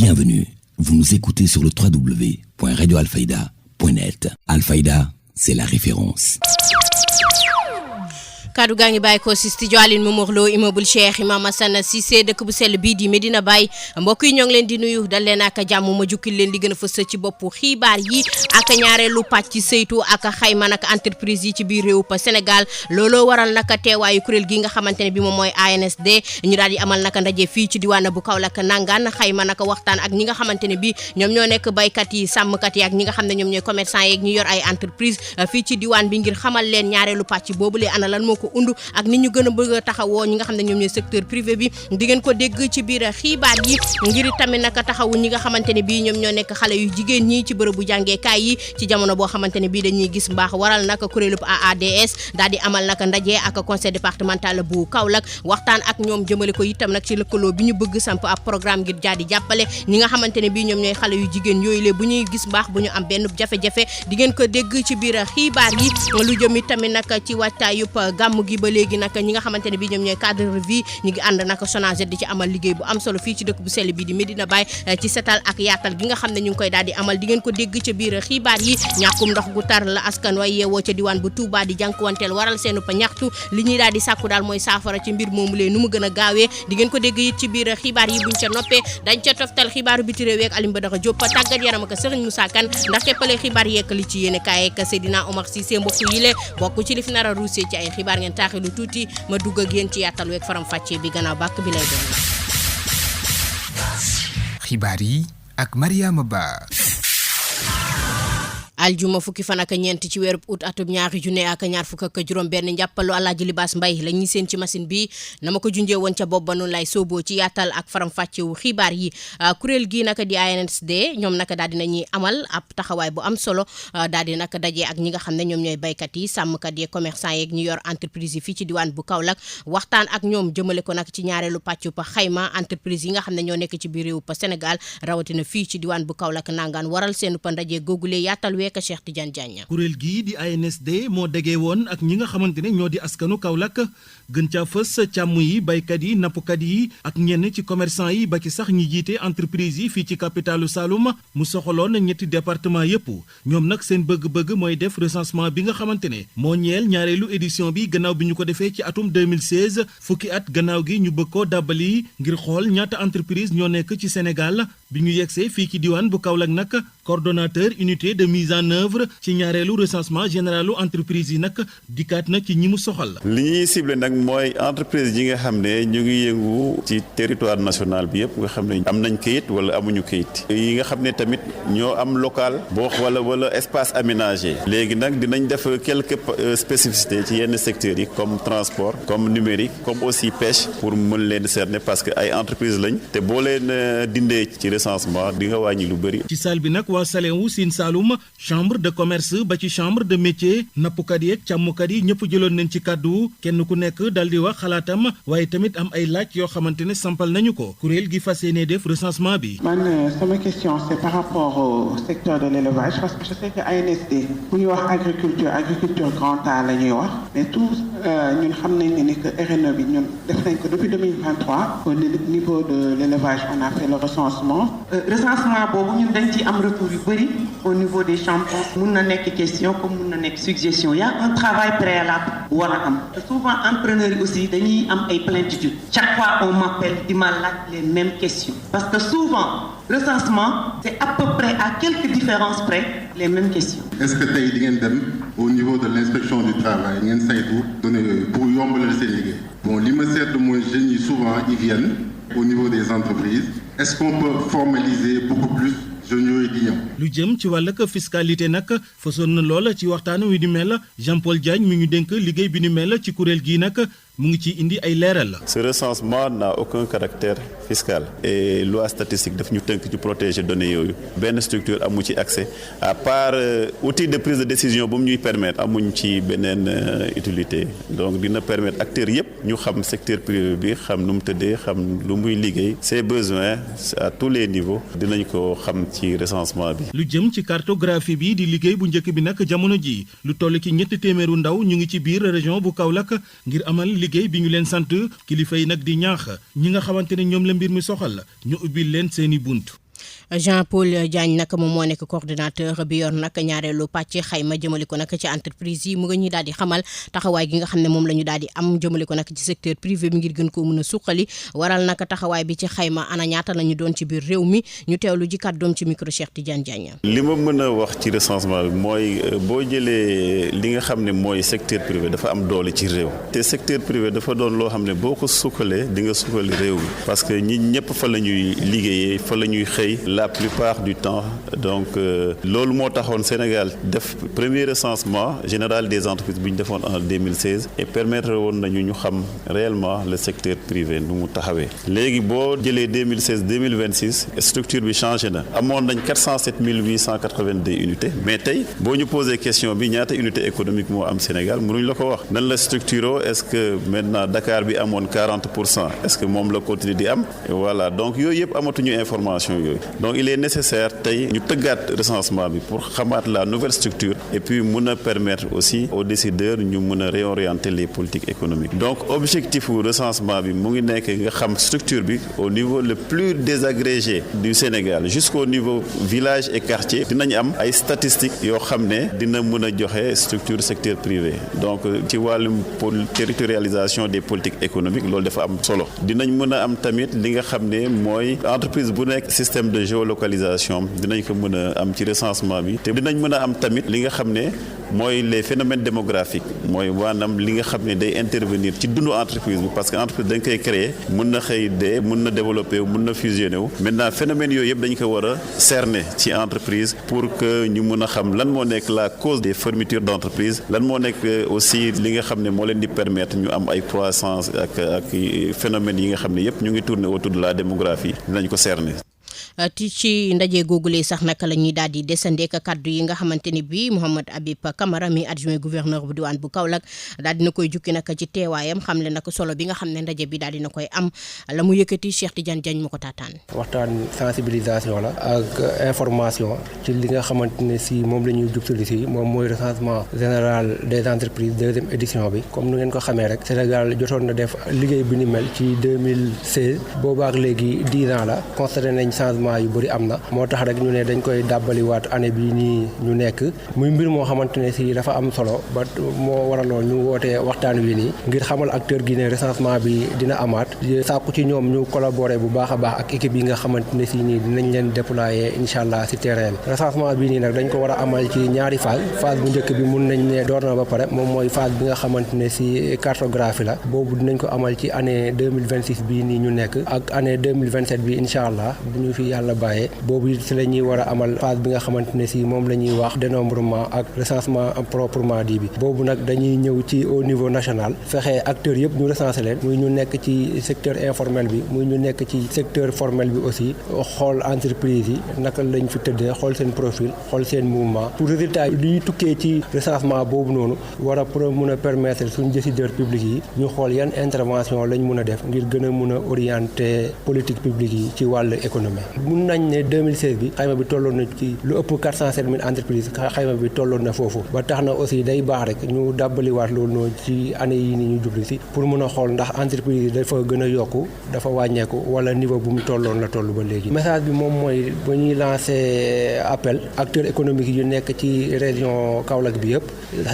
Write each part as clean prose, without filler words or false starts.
Bienvenue, vous nous écoutez sur le www.radioalfayda.net. Alfayda, c'est la référence. kaddu gaa ngi bàyyi ko si studio Aline Momar Lo immeuble Cheikh Imam Assane Cissé dëkk bu sell bii di Medina Baye mbokk yi ñoo ngi leen di nuyu dal leen ak jàmm ma jukkil leen di gën a fës ci boppu xibaar yi ak ñaareelu pàcc saytu ak xayma nag entreprise yi ci biir réew pa Sénégal looloo waral nag teewaayu kuréel gi nga xamante ne bi moom mooy ANSD ñu daal di amal nag ndaje fii ci diwaan bu Kaolack nangaan xayma nag waxtaan ak ñi nga xamante ne bi ñoom ñoo nekk baykat yi sàmmkat yi ak ñi nga xam ne ñoom ñooy commerçant yeeg ñu yor ay entreprise fii ci diwaan bi ngir xamal leen ñaareelu pàcc boobu lee ana lan moo ko undu ak nit ñu gën a bëgg a taxawoo ñi nga xam ne ñoom ñooy secteur privé bi di ngeen ko dégg ci biir xibaar yi ngir tamit nag taxawu ñi nga xamante ne bii ñoom ñoo nekk xale yu jigéen ñi ci bërëbu jàngeekaay yi ci jamono boo xamante ne bii dañuy gis mbaax waral nag kuréelub AADS daal di amal nag ndaje ak conseil départemental bu Kaolack waxtaan ak ñoom jëmale ko itam nag ci lëkkaloo bi ñu bëgg samp ab programme ngir jaar di jàppale ñi nga xamante ne bii ñoom ñooy xale yu jigéen yooyu le bu ñuy gis mbaax bu ñu am benn jafe-jafe di ngeen ko dégg ci biir xibaar yi lu jëm tamit nag ci waajtaayub gàmm gi ba léegi nag ñi nga xamante ne bi ñoom ñooy cadre de vie ñu ngi ànd nag SONAGED di ci amal liggéey bu am solo fii ci dëkk bu sell bi di Medina Baye ci setal ak yaatal gi nga xam ne ñu ngi koy daal di amal di ngeen ko dégg ca biir xibaar yi ñàkkum ndox gu tar la askan way yeewoo ca diwaan bu Touba di jànkuwanteel waral seenu pa ñaxtu li ñuy daal di sàkku daal mooy saafara ci mbir moomu lee nu mu gën a gaawee di ngeen ko dégg it ci biir xibaar yi buñ ca noppee dañ ca toftal xibaaru biti réew ak Alim Badara Diop tàggat yaram ak Serigne Moussa Kane ndax teppale xibaar yeek li ci yéene kaay ak Seydina Omar Cissé mbokk yi le bokk ci li fi nar a ruusee ci ay xibaar ngeen taaxi lu tuuti ma dugg ak yéen ci yaatal weeg faram fàccee bi gannaaw bàkk bi lay doon. xibaar yi ak Mariama Ba. aljuma fukki fan ak ñeent ci weeru août atum ñaari junne ak ñaar fukk ak juróom benn njàppalu Alaaji Libaas Mbay la ñuy seen ci machine bi na ma ko junjee woon ca bopp ba noonu lay sooboo ci yaatal ak faram fàccewu xibaar yi kuréel gi naka di ANSD ñoom naka daal dinañuy amal ab taxawaay bu am solo daal di naka dajee ak ñi nga xam ne ñoom ñooy baykat yi sàmmkat yi commerçant yeeg ñu yor entreprise yi fii ci diwaan bu Kaolack waxtaan ak ñoom jëmale ko nag ci ñaareelu pàccu pa xayma entreprise yi nga xam ne ñoo nekk ci biir réew pa Sénégal rawatina fii ci diwaan bu Kaolack nangaan waral seenu pa ndaje googule yaatal ak Cheikh Tidiane Diagne. kuréel gii di ANSD moo degee woon ak ñi nga xamante ne ñoo di askanu Kaolack gën caa fës càmm yi baykat yi nappkat yi ak ñenn ci commerçant yi ba ci sax ñi jiite entreprise yi fii ci capitalu Saloum mu soxaloon ñetti département yépp ñoom nag seen bëgg-bëgg mooy def recensement bi nga xamante ne moo ñeel ñaareelu édition bi gannaaw bi ñu ko defee ci atum 2016 fukki at gannaaw gi ñu bëgg koo dàbbali ngir xool ñaata entreprise ñoo nekk ci Sénégal bi ñu yegsee fii ci diwaan bu Kaolack nag coordonnateur unité de mise en œuvre ci ñaareelu recensement généralu entreprise yi nag dikkaat na ci ñi mu soxal. li ñuy ciblé nag mooy entreprise yi nga xam ne ñu ngi yëngu ci territoire national bi yëpp nga xam ne am nañ kayit wala amuñu kayit yi nga xam ne tamit ñoo am local boo wala espace aménagé léegi nag dinañ def quelques spécificités ci yenn secteurs yi comme transport comme numérique comme aussi pêche pour mën leen cerner parce que ay entreprise lañ te boo leen dindee ci recensement di nga wàññi lu bëri. ci salle bi nag waa Salewu Sine Saloum chambre de commerce ba ci chambre de métier nappkat yi ak càmmkat yi ñëpp jëloon nañ ci kàddu kenn ku nekk dal di wax xalaatam waaye tamit am ay laaj yoo xamante ne sampal nañu ko kuréel gi fas yéene def recensement bi. man sama question c'est par rapport au secteur de l'élevage parce que je sais que ANSD bu ñuy wax agriculture grand A la ñuy wax mais tout ñun xam nañ ne que RNE bi ñun def nañ ko depuis 2023 au niveau de l'élevage on a fait le recensement boobu ñun dañ ci am retour yu bëri au niveau des chambres mun na nekk question comme mun na nekk suggestion y a un travail préalable bu war a am te souvent entrepreneurs yi aussi dañuy am ay plaintes chaque fois on m'appelle di ma laaj les mêmes questions parce que souvent recensement c'est à peu près à quelques différences près les mêmes questions. Est-ce que tey di ngeen dem au niveau de l'inspection du travail ngeen saytu données yooyu pour yombalal seen liggéey bon li ma seetlu mooy jeunes yi souvent ils viennent au niveau des entreprises est-ce qu'on peut formaliser beaucoup plus jeunes yooyu di ñëw. lu jëm ci wàllug fiscalité nag fasoon na lool ci waxtaan wi ni mel Jean-Paul Diagne mi ñu dénk liggéey bi ni mel ci kuréel gii nag mu ngi ci indi ay leeral. Ce recensement n'a aucun caractère fiscal et loi statistique daf ñu tënk ci protéger données yooyu benn structure amu ci accès à part outil de prise de décision bu mu ñuy permettre amuñ ci beneen utilité donc dina permettre acteurs yëpp ñu xam secteur privé bi xam nu mu tëddee xam lu muy liggéey ses besoins à tous les niveaux dinañ ko xam ci recensement bi. lu jëm ci cartographie bi di liggéey bu njëkk bi nag jamono ji lu toll ci 300 ndaw ñu ngi ci biir région bu Kaolack ngir amal liggéey bi ñu leen sant kilifa yi nag di ñaax ñi nga xamante ne ñoom la mbir mi soxal ñu ubbil leen seeni bunt. Jean-Paul Diagne nag moom moo nekk coordinateur bi yor nag ñaareelu pàcc xayma jëmale ko nag ci entreprise yi mu nga ñuy daal di xamal taxawaay gi nga xam ne moom la ñu daal di am jëmale ko nag ci secteur privé bi ngir gën koo mën a suqali waral nag taxawaay bi ci xayma ana ñaata la ñu doon ci biir réew mi ñu teewlu ji kàddoom ci micro Cheikh Tidiane Diagne. li ma mën a wax ci recensement bi mooy boo jëlee li nga xam ne mooy secteur privé dafa am doole ci réew te secteur privé dafa doon loo xam ne boo ko sukkalee di nga sukkali réew mi parce que ñi ñëpp fa la ñuy liggéeyee fa la ñuy xëy la plupart du temps donc loolu moo taxoon Sénégal def premier recensement général des entreprises bu ñu defoon en 2016 et permettre woon nañu ñu xam réellement le secteur privé nu mu taxawee léegi boo jëlee 2016 2026 structure bi changé na amoon nañ 407 882 unités mais tey boo ñu posé question bi ñaata unité économique moo am Sénégal mënuñ la ko wax nan la structuré est-ce que maintenant Dakar bi amoon 40% est-ce que moom la continuer di am voilà donc yooyu yëpp amatuñu information yooyu donc il est nécessaire tey ñu tëggaat recensement bi pour xamaat la nouvelle structure et puis mun a permettre aussi aux décideurs ñu mun a réorienter les politiques économiques donc objectif u recensement bi mu ngi nekk nga xam structure bi au niveau le plus désagrégé du Sénégal jusqu'au niveau village et quartier dinañ am ay statistiques yoo xam ne dina mun a joxe structure secteur privé donc ci wàllum territorialisation des politiques économiques loolu dafa am solo dinañ mën a am tamit li nga xam ne mooy entreprise bu nekk système de géolocalisation dinañ ko mën a am ci recensement bi te dinañ mën a am tamit li nga xam ne mooy les phénomènes démographiques mooy maanaam li nga xam ne day intervenir ci dundu entreprise bi parce que entreprise dañ koy créer mën na xëy dee mën na développer wu mën na fusionner wu maintenant phénomènes yooyu yëpp dañ ko war a cerner ci entreprise pour que ñu mën a xam lan moo nekk la cause des fermetures d'entreprise lan moo nekk aussi li nga xam ne moo leen di permettre ñu am ay croissance ak phénomènes yi nga xam ne yëpp ñu ngi tourner autour de la démographie dinañ ko cerner. ci ndaje googulee sax naka la ñuy daal di desandeek kaddu yi nga xamante ni bii Mouhamed Habib Camara mi adjoint gouverneur bu diwaan bu Kaolack daal dina koy jukki nag ci teewaayam xam le nag solo bi nga xam ne ndaje bi daal dina koy am la mu yëkkati Cheikh Tidiane Diagne mu ko taataan. waxtaan sensibilisation la ak information ci li nga xamante ne si moom la ñuy jublu si moom mooy recensement général des entreprises deuxième édition bi comme nu ngeen ko xamee rek Sénégal jotoon na def liggéey bi ni mel ci 2016 boobaak léegi 10 ans la constaté nañ changement yu bëri am na moo tax rek ñu ne dañ koy dàbbaliwaat année bii nii ñu nekk muy mbir moo xamante ne si dafa am solo ba moo waraloon ñu wootee waxtaan wi nii ngir xamal acteur gi ne recensement bi dina amaat sàkku ci ñoom ñu collaborer bu baax a baax ak équipe yi nga xamante ne si nii dinañ leen déployer incha allah si terrain bi recensement bi nii nag dañ ko war a amal ci ñaari phase bu njëkk bi mun nañ ne door na ba pare moom mooy phase bi nga xamante ne si cartographie la boobu dinañ ko amal ci année 2026 bii nii ñu nekk ak année 2027 bi incha allah bu ñu fi yàlla bàyyee boobu si la ñuy war a amal phase bi nga xamante ne si moom la ñuy wax dénombrement ak recensement proprement dit bi boobu nag dañuy ñëw ci au niveau national fexe acteurs yëpp ñu recenser leen muy ñu nekk ci secteur informel bi muy ñu nekk ci secteur formel bi aussi xool entreprise yi naka lañ fi tëddee xool seen profil xool seen mouvement pour résultat yi tukkee ci recensement boobu noonu war a mun a permettre suñu décideurs publics yi ñu xool yan intervention lañ mun a def ngir gën a mun a orienter politique publique yi ci wàllu économie. mun nañ ne 2016 bi xayma bi tolloon na ci lu ëpp 407 000 entreprises xayma bi tolloon na foofu ba tax na aussi day baax rek ñu dàbbaliwaat loolu noonu ci année yi ni ñu jublu si pour mun a xool ndax entreprise yi dafa gën a yokku dafa wàññeeku wala niveau bu mu tolloon la toll ba léegi. message bi moom mooy ba ñuy lancé appel acteurs économiques yu nekk ci région Kaolack bi yëpp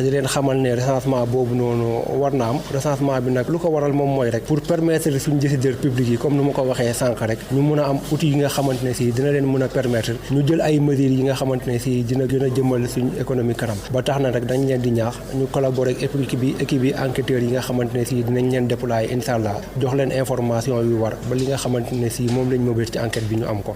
di leen xamal ne recensement boobu noonu war na am recensement bi nag lu ko waral moom mooy rek pour permettre suñu décideurs publics yi comme ni ma ko waxee sànq rek ñu mun a am outils yi nga xamante ne si dina leen mën a permettre ñu jël ay mesures yi nga xamante ne si dina gën a jëmal suñu économie kanam ba tax na rek dañ leen di ñaax ñu collaborer ak équipe bi enquêteurs yi nga xamante ne si dinañ leen déployer incha allah jox leen information yu war ba li nga xamante ne si moom lañ mëbët ci enquête bi ñu am ko.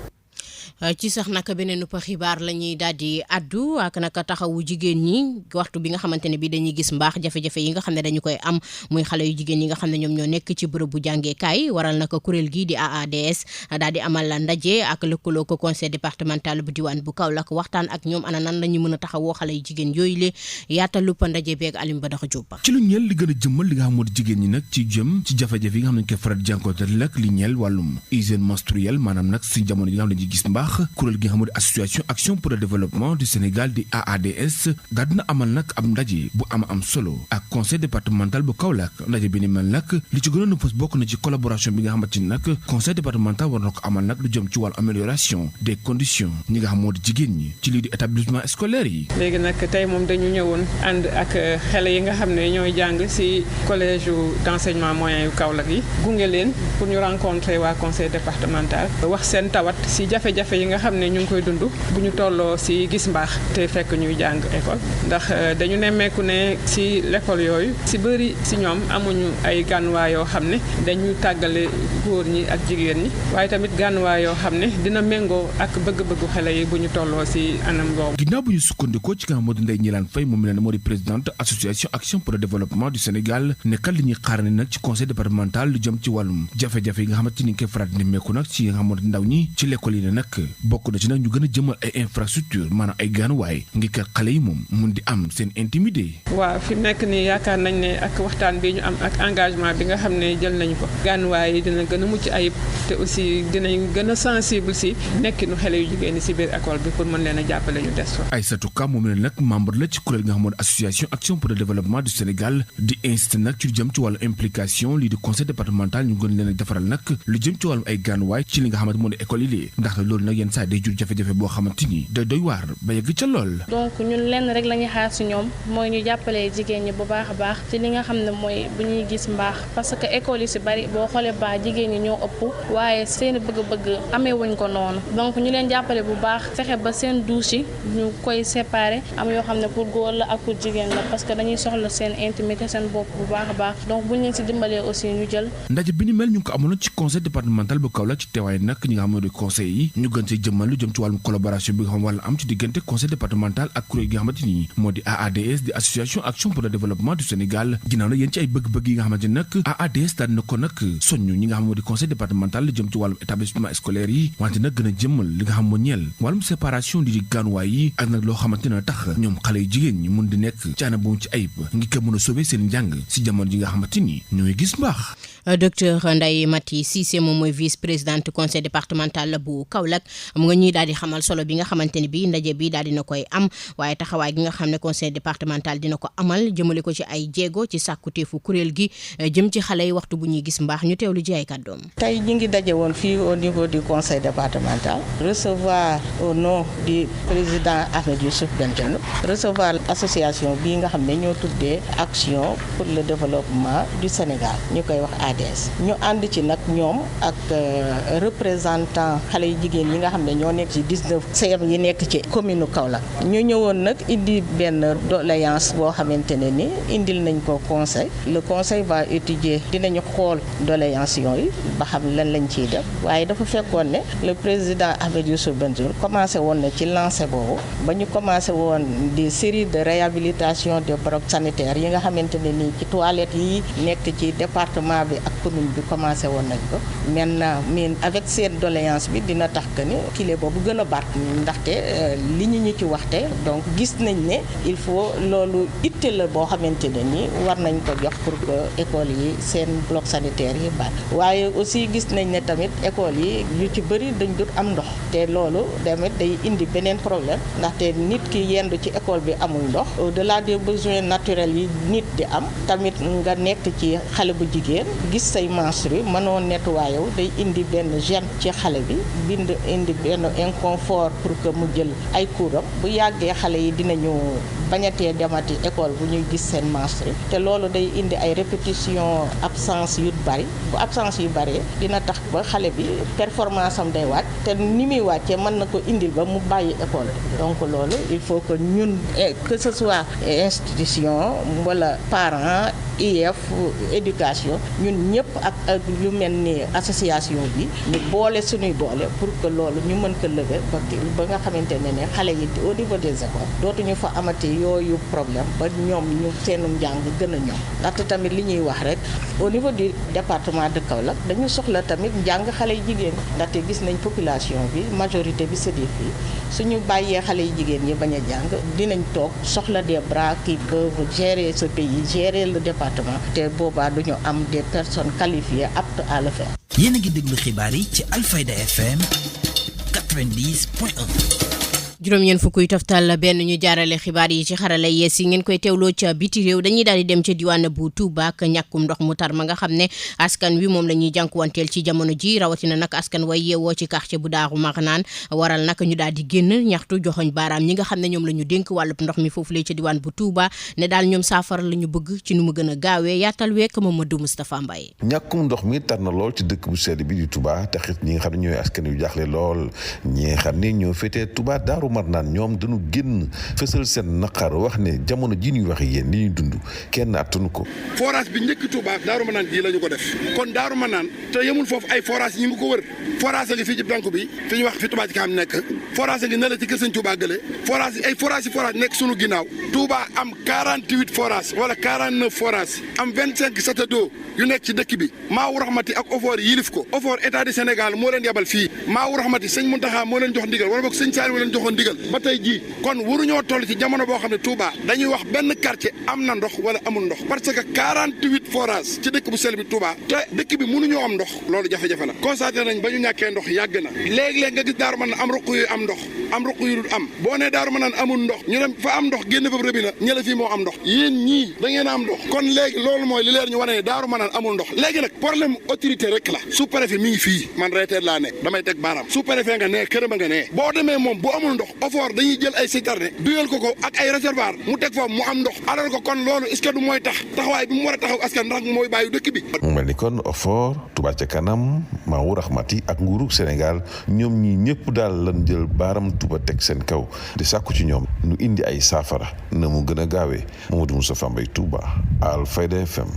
ci sax naka beneen xibaar la ñuy daal di addu ak naka taxawu jigéen ñi waxtu bi nga xamante ne bi dañuy gis mbaax jafe-jafe yi nga xam ne dañu koy am muy xale yu jigéen yi nga xam ne ñoom ñoo nekk ci bërëb bu jàngeekaay waral naka kuréel gi di AADS daal di amal ndaje ak lëkkaloo ko conseil départemental bu diwaan bu Kaolack waxtaan ak ñoom ana nan la ñu mën a taxawoo xale yu jigéen yooyu le yaatalu pa ndaje beeg Alioune Badara Diop. ci lu ñeel li gën a jëmmal li nga xam moo di jigéen ñi nag ci jëm ci jafe-jafe yi nga xam ne ñu koy faral di jànkoonte nag li ñeel wàllum hygiène menstruelle maanaam nag si jamono yi nga xam ne dañuy gis mbaax baax kuréel gi nga xam ne association action pour le développement du Sénégal di AADS daal dina amal nag ab ndaje bu am solo ak conseil départemental bu Kaolack ndaje bi ni mel nag li ci gënoon a fës bokk na ci collaboration bi nga xamante ni nag conseil départemental war na ko amal nag lu jëm ci wàllu amélioration des conditions ñi nga xam moo di jigéen ñi ci lii di établissement scolaire yi. léegi nag tey moom dañu ñëwoon ànd ak xale yi nga xam ne ñooy jàng ci collège d'enseignement moyen yu Kaolack yi gunge leen pour ñu rencontrer waa conseil départemental wax seen tawat ci jafe-jafe yi nga xam ne ñu ngi koy dund bu ñu tolloo ci gis mbaax te fekk ñuy jàng école ndax dañu nemmeeku ne ci l'école yooyu ci bëri ci ñoom amuñu ay gànnuwaay yoo xam ne dañuy tàggale góor ñi ak jigéen ñi waaye tamit gànnuwaay yoo xam ne dina méngoo ak bëgg-bëggu xale yi bu ñu tolloo ci anam boobu. ginnaaw bu ñu sukkandikoo ci nga xam moo di Ndeye Gnilane Faye moom mi leen moo di présidente association action pour le développement du Sénégal nekkal li ñuy xaarandi nag ci conseil départemental lu jëm ci wàllum jafe-jafe yi nga xamante ni koy faral di nemmeeku nag ci nga xam moo di ndaw ñi ci l'école yi ne nag bokk na ci nag ñu gën a jëmal ay infrastructure maanaam ay gaanuwaay ngir kat xale yi moom mun di am seen intimidé. waaw fi mu nekk nii yaakaar nañ ne ak waxtaan bi ñu am ak engagement bi nga xam ne jël nañu ko gaanuwaay yi dina gën a mucc ayib te aussi dinañ gën a sensible ci nekkinu xale yu jigéen ñi ci biir école bi pour mën leen a jàppale ñu des fa. Aïssatou Ka moom leen nag membre la ci kuréel nga xam moo di association action pour le développement du Sénégal di incité nag ci lu jëm ci wàllu implication lii di conseil départemental ñu gën leen a defaral nag lu jëm ci wàllum ay gaanuwaay ci li nga xamante moo di école yi lii ndax loolu nag yenn saa day jur jafe-jafe boo xamante ni day doy waar ba yegg ca lool. donc ñun lenn rek la ñuy xaar ci ñoom mooy ñu jàppale jigéen ñi bu baax a baax ci li nga xam ne mooy bu ñuy gis mbaax parce que école yi ci bari boo xoolee baax jigéen ñi ñoo ëpp waaye seen bëgg-bëgg amee wuñ ko noonu donc ñu leen jàppale bu baax fexe ba seen douche yi ñu koy séparer am yoo xam ne pour góor la ak pour jigéen la parce que dañuy soxla seen intimité seen bopp bu baax a baax donc buñ leen ci dimbalee aussi ñu jël. ndaje bi ni mel ñu ngi ko amoon ci conseil départemental bu Kaolack ci teewaay nag ñi nga xam ne di conseil yi ñu gën see jëmmal lu jëm ci wàllum collaboration bi nga xam wàlla am ci diggante conseil départemental ak kuréel gi nga xamante ni moo di AADS di association action pour le développement du Sénégal ginnaaw na yéen ci ay bëgg-bëgg yi nga xamante ni nag AADS daan na ko nag soññu ñi nga xam moo di conseil départemental lu jëm ci wàllum établissement scolaire yi wante nag gën a jëmmal li nga xam moo ñeel wàllum séparation di gaanuwaay yi ak nag loo xamante ne tax ñoom xale yu jigéen ñi mun di nekk ci anam bu mu ci ayib ngi ko mën a sauver seen njàng si jamono ji nga xamante ni ñooy gis mbaax. docteur Ndeye Maty Cissé moom mooy vice présidente conseil départemental bu Kaolack am nga ñuy daal di xamal solo bi nga xamante ni bi ndaje bi daal dina koy am waaye taxawaay gi nga xam ne conseil départemental dina ko amal jëmale ko ci ay jéego ci sàkkuteefu kuréel gi jëm ci xale yi waxtu bu ñuy gis mbaax ñu teewlu ji ay kàddoom. tey ñu ngi daje woon fii au niveau du conseil départemental recevoir au nom du président Ahmed Youssouf Bengelloune recevoir association bii nga xam ne ñoo tuddee action pour le développement du Sénégal ñu koy wax ADS ñu ànd ci nag ñoom ak représentant xale yu jigéen yi nga xam ne ñoo nekk ci 19 CM yi nekk ci commune Kaolack ñu ñëwoon nag indi benn doléance boo xamante ne ni indil nañ ko conseil le conseil va étudier dinañu xool doléance yooyu ba xam lan lañ ciy def waaye dafa fekkoon ne le président Ahmed Youssouf Bengelloune commencé woon na ci lancé boobu ba ñu commencé woon des séries de réhabilitation des blocs sanitaires yi nga xamante ne nii ci toilettes yi nekk ci département bi ak commune bi commencé woon nañ ko maintenant mais avec seen doléance bi dina tax que ni kile boobu gën a baat ndaxte li ñu ci waxte donc gis nañ ne il faut loolu itte la boo xamante ne ni war nañ ko jox pour que école yi seen bloc sanitaire yi baat waaye aussi gis nañ ne tamit école yi yu ci bëri dañ dut am ndox te loolu tamit day indi beneen problème ndaxte nit ki yendu ci école bi amul ndox au-delà des besoins naturels yi nit di am tamit nga nekk ci xale bu jigéen gis say menstrues mënoo nettoyé wu day indi benn gêne ci xale bi indi benn inconfort pour que mu jël ay couram bu yàggee xale yi dinañu bañatee demati école bu ñuy gis seen menstrues te loolu day indi ay répétition absence yu bari bu absence yu bari dina tax ba xale bi performance am day wàcc te ni muy wàccee mën na ko indil ba mu bàyyi école donc loolu il faut que ñun que ce soit institution wala parents IEF éducation ñun ñëpp ak lu mel ni association bi ñu boole suñuy doole pour que loolu ñu mën ko lever ba nga xamante ne xale yi au niveau des écoles dootuñu fa amati yooyu problème ba ñoom ñu seenum njàng gën a ñoom ndaxte tamit li ñuy wax rek au niveau du département de Kaolack dañu soxla tamit njàng xale yu jigéen ndaxte gis nañ population bi majorité bi c'est des filles suñu bàyyee xale yu jigéen ñi bañ a jàng dinañ toog soxla des bras qui peuvent gérer ce pays gérer le département te boobaa duñu am des personnes qualifiées aptes à le faire. yéen a ngi déglu xibaar yi ci Alfayda FM 90.1. juróom-ñeent fukk yu toftal benn ñu jaarale xibaar yi ci xarala yees yi ngeen koy teewloo ca biti réew dañuy daal di dem ca diwaan bu Touba ak ñàkkum ndox mu tar ma nga xam ne askan wi moom la ñuy jànkuwanteel ci jamono ji rawatina nag askan way yeewoo ci quartier bu Daaru Marnaan waral nag ñu daal di génn ñaxtu joxoñ baaraam ñi nga xam ne ñoom la ñu dénk wàllub ndox mi foofu lay ca diwaan bu Touba ne daal ñoom saafara la ñu bëgg ci nu mu gën a gaawee yaatal week Mamadou Moustapha Mbaye. ñàkkum ndox mi tar na lool ci dëkk bu sedd bi di Touba taxit ñi nga xam ne ñooy askan yu jaaxle lool ñi nga xam ne ñoo féetee Touba Daaru Marnaan ñoom dañu génn fësal seen naqar wax ne jamono ji ñuy wax yéen li ñuy dund kenn attanu ko. forage bi njëkk Touba Daaru Marnaan ji la ñu ko def kon Daaru Marnaan te yemul foofu ay forage ñi ngi ko wër forage a ngi fii ci banque bi fi ñuy wax fi Touba ci kanam nekk forage a ngi ne la ci kër Sëñ Touba gële forage ay forage nekk sunu ginnaaw Touba am 48 forage wala 49 forage am 25 château d'eau yu nekk ci dëkk bi Maawu Rahmati ak Ofor yilif ko Ofor état du Sénégal moo leen yabal fii Maawu Rahmati sëñ Muntaxa moo leen jox ndigal wala boog sëñ Saaliw leen joxoon ndigal ba tey jii kon waruñoo toll ci jamono boo xam ne Touba dañuy wax benn quartier am na ndox wala amul ndox parce que 48 forage ci dëkk bu sell bi Touba te dëkk bi mënuñoo am ndox loolu jafe-jafe la constaté nañ ba ñu ñàkkee ndox yàgg na léeg-léeg nga gis Daaru Marnaan am ruq yu am ndox am ruq yu dul am boo nee Daaru Marnaan amul ndox ñu dem fa am ndox génn fa rëbina ñëla fii moo am ndox yéen ñii da ngeen am ndox kon léegi loolu mooy li leer ñu wane ne Daaru Marnaan amul ndox léegi nag problème autorité rek la sous-préfet mi ngi fii man reeteet laa nekk damay teg baaraam sous-préfet nga nee kërëma nga nee boo demee moom bu amul ndox Ofor dañuy jël ay citerne duyal ko ak ay réservoir mu teg foofu mu am ndox alors que kon loolu est-ce que du mooy tax taxawaay bi mu war a taxaw askan ndax mooy bàyyi dëkk bi. mu mel ni kon Ofor Touba ca kanam Maawu Rahmati ak nguurug Sénégal ñoom ñi ñëpp daal lan jël baaram Touba teg seen kaw di sàkku ci ñoom nu indi ay saafara na mu gën a gaawee Mamadou Moustapha Mbaye Touba Alfayda FM.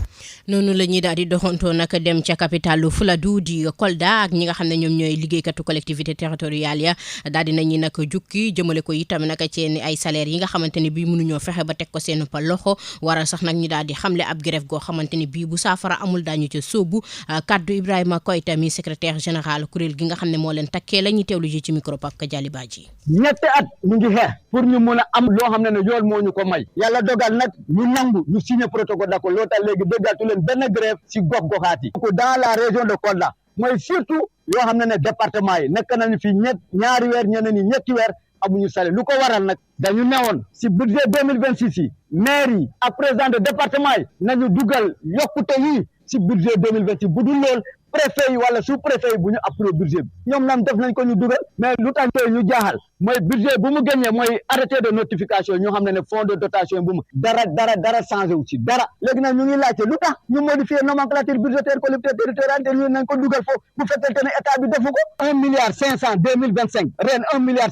noonu la ñuy daal di doxantoo nag dem ca capitalu Fuladu di Kolda ak ñi nga xam ne ñoom ñooy liggéeykatu collectivité territoriale ya daal di nañu nag jukki jëmale ko itam nag ci ay salaire yi nga xamante ne bii mënuñoo fexe ba teg ko seen pa loxo waral sax nag ñu daal di xamle ab grève goo xamante ne bii bu saafara amul daañu ca sóobu kaddu Ibrahima Koyta mi secrétaire général kuréel gi nga xam ne moo leen takkee la ñuy teewlu ji ci micro Pape Kadiali Badji. ñetti at ñu ngi xeex pour ñu mun a am loo xam ne yoon moo ñu ko may yàlla dogal nag ñu nangu ñu signé protocole d'accord loolu tax léegi déggaatu leen benn grève si gox-goxaat yi dans la région de Kolda mooy surtout yoo xam ne département yi nekk nañu fi ñaari weer ñeneen ñi ñetti weer amuñu salaire lu ko waral nag dañu newoon si budget 2026 yi maire yi ak président de département yi nañu dugal yokkute yi si budget 2026 bu dul lool préfet yi wala sous préfet yi bu ñu approuvé budget bi ñoom nam def nañ ko ñu dugal mais lu tax ñu jaaxal mooy budget bu mu génnee mooy arrêté de notification ñoo xam ne fonds de dotation bu mu dara changé wu ci dara léegi nag ñu ngi laajte lu tax ñu modifier nomenclature budgétaire collectivité territoriale te ñu nañ ko dugal foofu bu fekkente ne état bi defu ko 1,5 milliard 2025 ren 1,6 milliard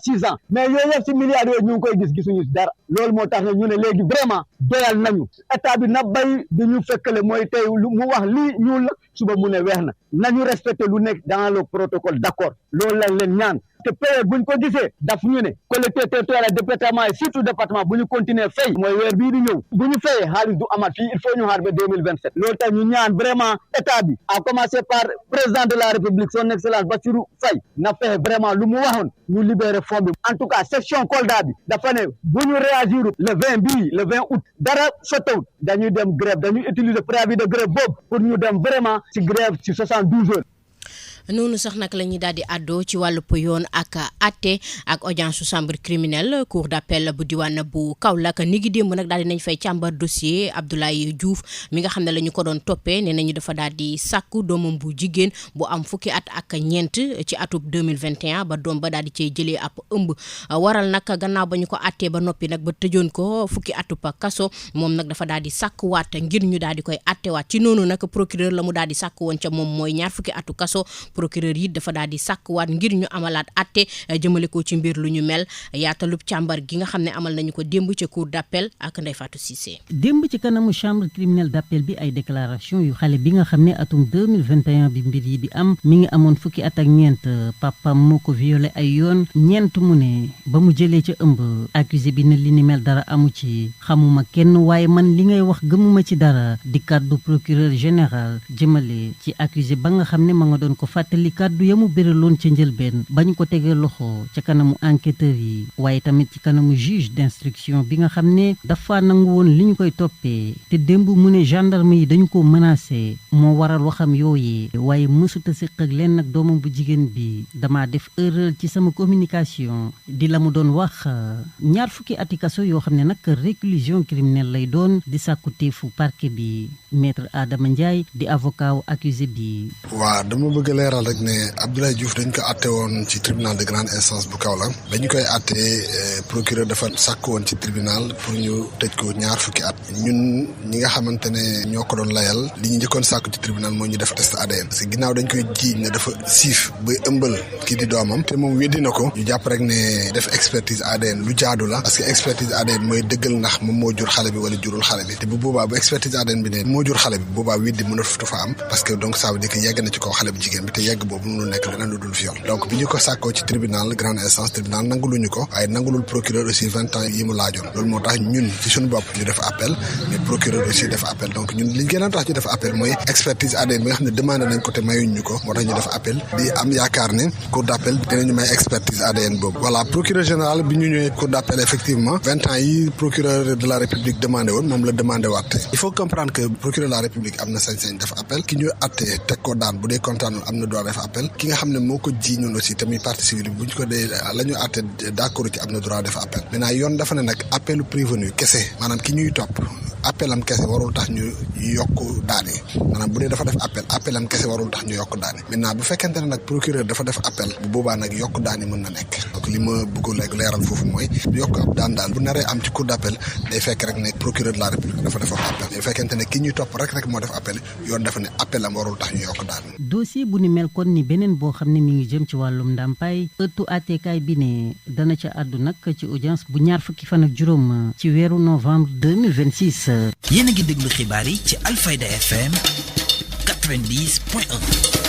mais yooyu yëpp si milliards yooyu ñu ngi koy gisuñu dara loolu moo tax ne ñu ne léegi vraiment doyal nañu état bi na bay di ñu fekkale mooy tey mu wax lii ñuul la suba mu ne weex na nañu respecté lu nekk dans le protocole d'accord loolu lañ leen ñaan te période buñ ko gisee daf ñu ne collectivité territoriale département et surtout département bu ñu continuer fay mooy weer bii di ñëw bu ñu fayee xaalis du amat fii il faut ñu xaar ba 2027 loolu tax ñu ñaan vraiment état bi à commencer par président de la république son excellence Bassirou Faye na fexe vraiment lu mu waxoon ñu libérer fonds bi en tout cas section Kolda bi dafa ne bu ñu réagir le 20 août dara sottawut dañuy dem grève dañuy utiliser préavis de grève boobu pour ñu dem vraiment ci grève ci 72 heures. noonu sax nag la ñuy daal di àddoo ci wàllu yoon ak àtte ak audience su chambre criminelle cour d'appel bu diwaan bu Kaolack ni ngi démb nag daal di nañ fay càmbar dossier Abdoulaye Diouf mi nga xam ne la ñu ko doon toppee nee nañu dafa daal di sàkku doomam bu jigéen bu am fukki at ak ñeent ci atub 2021 ba doom ba daal di cay jëlee ab ëmb waral nag gannaaw ba ñu ko àttee ba noppi nag ba tëjoon ko fukki atub kaso moom nag dafa daal di sàkkuwaat ngir ñu daal di koy àttewaat ci noonu nag procureur la mu daal di sàkku woon ca moom mooy ñaar fukki atu kaso procureur yi dafa daal di sàkkuwaat ngir ñu amalaat atte jëmale ko ci mbir lu ñu mel yaatalub càmbar gi nga xam ne amal nañu ko démb ca cour d'appel ak Ndeye Fatou Cissé. démb ci kanamu chambre criminelle d'appel bi ay déclaration yu xale bi nga xam ne atum 2021 bi mbir yi di am mi ngi amoon fukki at ak ñeent papam moo ko violé ay yoon ñeent mu ne ba mu jëlee ca ëmb accusé bi ne li ni mel dara amu ci xamuma kenn waaye man li ngay wax gëmuma ci dara di kàddu procureur général jëmale ci accusé ba nga xam ne ma nga doon ko fàtte fàttali kàddu yamu béraloon ca njëlbeen bañ ko tegee loxo ca kanamu enquêteurs yi waaye tamit ci kanamu juge d'instruction bi nga xam ne dafa nangu woon li ñu koy toppee te démb mu ne gendarme yi dañu ko menacé moo waral waxam yooyee waaye mësuta séq ak leen nag doomam bu jigéen bi dama def erreur ci sama communication di la mu doon wax 2 fukki ati kaso yoo xam ne nag réclusion criminelle lay doon di sàkku teefu parquet bi maître Adama Ndiaye di avocat wu accusé bi. waaw dama bëgg leeral rek ne Abdoulaye Diouf dañ ko àtte woon ci tribunal de grande instance bu Kaolack dañu koy àtte procureur dafa sàkk woon ci tribunal pour ñu tëj ko 2 fukki at ñun ñi nga xamante ne ñoo ko doon layal li ñu njëkkoon sàkk ci tribunal mooy ñu def test ADN parce que ginnaaw dañ koy jiiñ ne dafa siif ba ëmbal kii di doomam te moom weddi na ko ñu jàpp rek ne def expertise ADN lu jaadu la parce que expertise ADN mooy dëggal ndax moom moo jur xale bi wala jurul xale bi te bu boobaa bu expertise ADN bi ne moo jur xale bi boobaa weddi mënatu fa am parce que donc ça veut dire que yegg na ci kaw xale bu jigéen bi te yegg boobu mënul nekk leneen lu dul viol donc bi ñu ko sàkkoo ci tribunal grande instance tribunal nanguluñu ko waaye nangulul procureur aussi 20 ans yi mu laajoon loolu moo tax ñun ci suñu bopp ñu def appel mais procureur aussi def appel donc ñun li gën a tax ñu def appel mooy expertise ADN bi nga xam ne demandé nañ ko te mayuñ ñu ko moo tax ñu def appel di am yaakaar ne cour d'appel dinañu may expertise ADN boobu voilà procureur général bi ñu ñëwee cour d'appel effectivement 20 ans yi procureur de la république demandé woon moom la demandé waat il faut comprendre que procureur de la république am na sañ-sañ def appel ki ñu attee teg ko daan bu dee kontaanul am na droit def appel ki nga xam ne moo ko jiiñoon aussi tamit partie civile bu ñu ko dee la ñu atte d'accord ci am na droit def appel maintenant yoon dafa ne nag appelu prévenu kese maanaam ki ñuy topp appelam kese warul tax ñu yokk daane maanaam bu dee dafa def appelam kese warul tax ñu yokk daane maintenant bu fekkente ne nag procureur dafa def appel bu boobaa nag yokk daane mën na nekk donc li ma bëgg léegi leeral foofu mooy yokk ab daan daal bu naree am ci cour d'appel day fekk rek ne procureur de la république dafa defoon appel bu fekkente ne ki ñuy topp rek moo def appel yoon dafa ne appelam warul tax ñu yokk daane. dossier bu ni mel kon ni beneen boo xam ne mi ngi jëm ci wàllum ndàmpaay ëttu àttekaay bi ne dana ca àddu nag ci audience bu 2 fukki fan ak juróom ci weeru novembre 2026. yéen a ngi déglu xibaar yi ci Alfayda FM 90.1.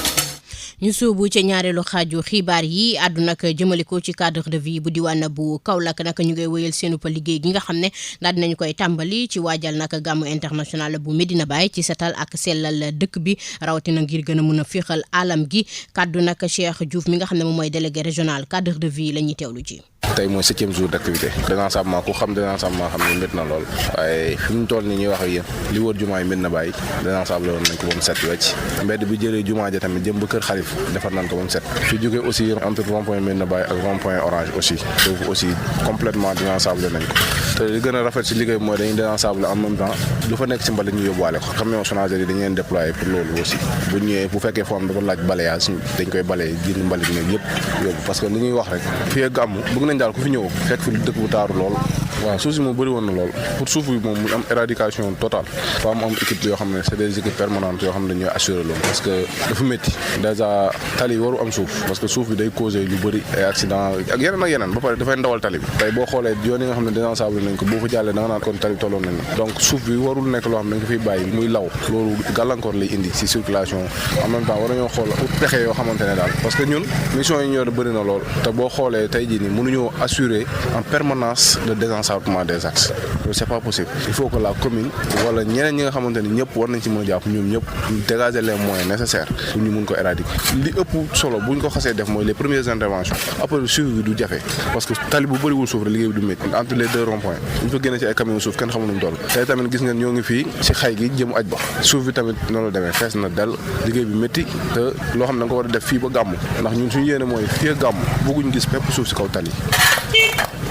ñu sóobu ca ñaareelu xaaju xibaar yi àddu nag jëmale ko ci cadre de vie bu diwaan bu Kaolack nag ñu ngay wéyal seenu pa liggéey gi nga xam ne daal dinañu koy tàmbali ci waajal nag gàmmu international bu Medina Baye ci setal ak sellal dëkk bi rawatina ngir gën a mën a féexal alam gi kaddu nag Cheikh Diouf mi nga xam ne moom mooy délégué régional cadre de vie la ñuy teewlu ji. tey mooy 7e jour d'activité désenchavement ku xam désenchavement xam ne métti na lool waaye fi ñu toll nii ñuy wax ak yéen li wër jumaa yi Medina Baye désenchable woon nañ ko ba mu set wecc mbedd bi jëlee jumaa ja tamit jëm ba kër xalif defar nañ ko ba mu set fi jógee aussi entre rond-point Medina Baye ak rond-point Orange aussi foofu aussi complètement désenchable nañ ko te li gën a rafet si liggéey bi mooy dañuy désenchable en même temps lu fa nekk si mbalit ñu yóbbuwaale ko camion sonager yi dañu leen déployer pour loolu aussi bu ñëwee bu fekkee foo am dafa laaj balayage dañ koy balaye génn mbalit mi yëpp yóbbu parce que li ñuy wax rek fii ak gàmmu bëgg nañ daal ku fi ñëw fekk fi dëkk bu taaru lool waaw suuf si moom bëri woon na lool pour suuf bi moom mu am éradication totale fa am équipe yoo xam ne c'est des équipes permanentes yoo xam ne dañuy assurer loolu parce que dafa métti déjà tali waru am suuf parce que suuf bi day causer lu bëri ay accident ak yeneen ba pare dafay ndawal tali bi tey boo xoolee yoon yi nga xam ne désenchable nañ ko boo fa jàllee da nga naan kon tali tolloon nañ donc suuf bi warul nekk loo xam ne dañ ko fiy bàyyi muy law loolu gàllankoor lay indi si circulation en même temps war nañoo xool pexe yoo xamante ne daal parce que ñun mission yi ñu yor bëri na lool te boo xoolee tey jii nii mënuñoo assurer en permanence le désenchavement des axes loolu c'est pas possible il faut que la commune wala ñeneen ñi nga xamante ni ñëpp war nañ ci mën a jàpp ñoom ñëpp dégager les moyens nécessaires pour ñu mun ko éradiquer li ëpp solo buñ ko xasee def mooy les premières interventions après suivi bi du jafe parce que tali bu bëriwul suuf rek liggéey bi du métti entre les 2 ronds-points ñu fa génne ci ay camion suuf kenn xamul nu mu toll tey tamit gis ngeen ñoo ngi fii ci xay gi jëm aj ba suuf bi tamit noonu la demee fees na dal liggéey bi métti te loo xam ne da nga ko war a def fii ba gàmmu ndax ñun suñu yéene mooy fii ak gàmmu bëgguñ gis pepp suuf si kaw tali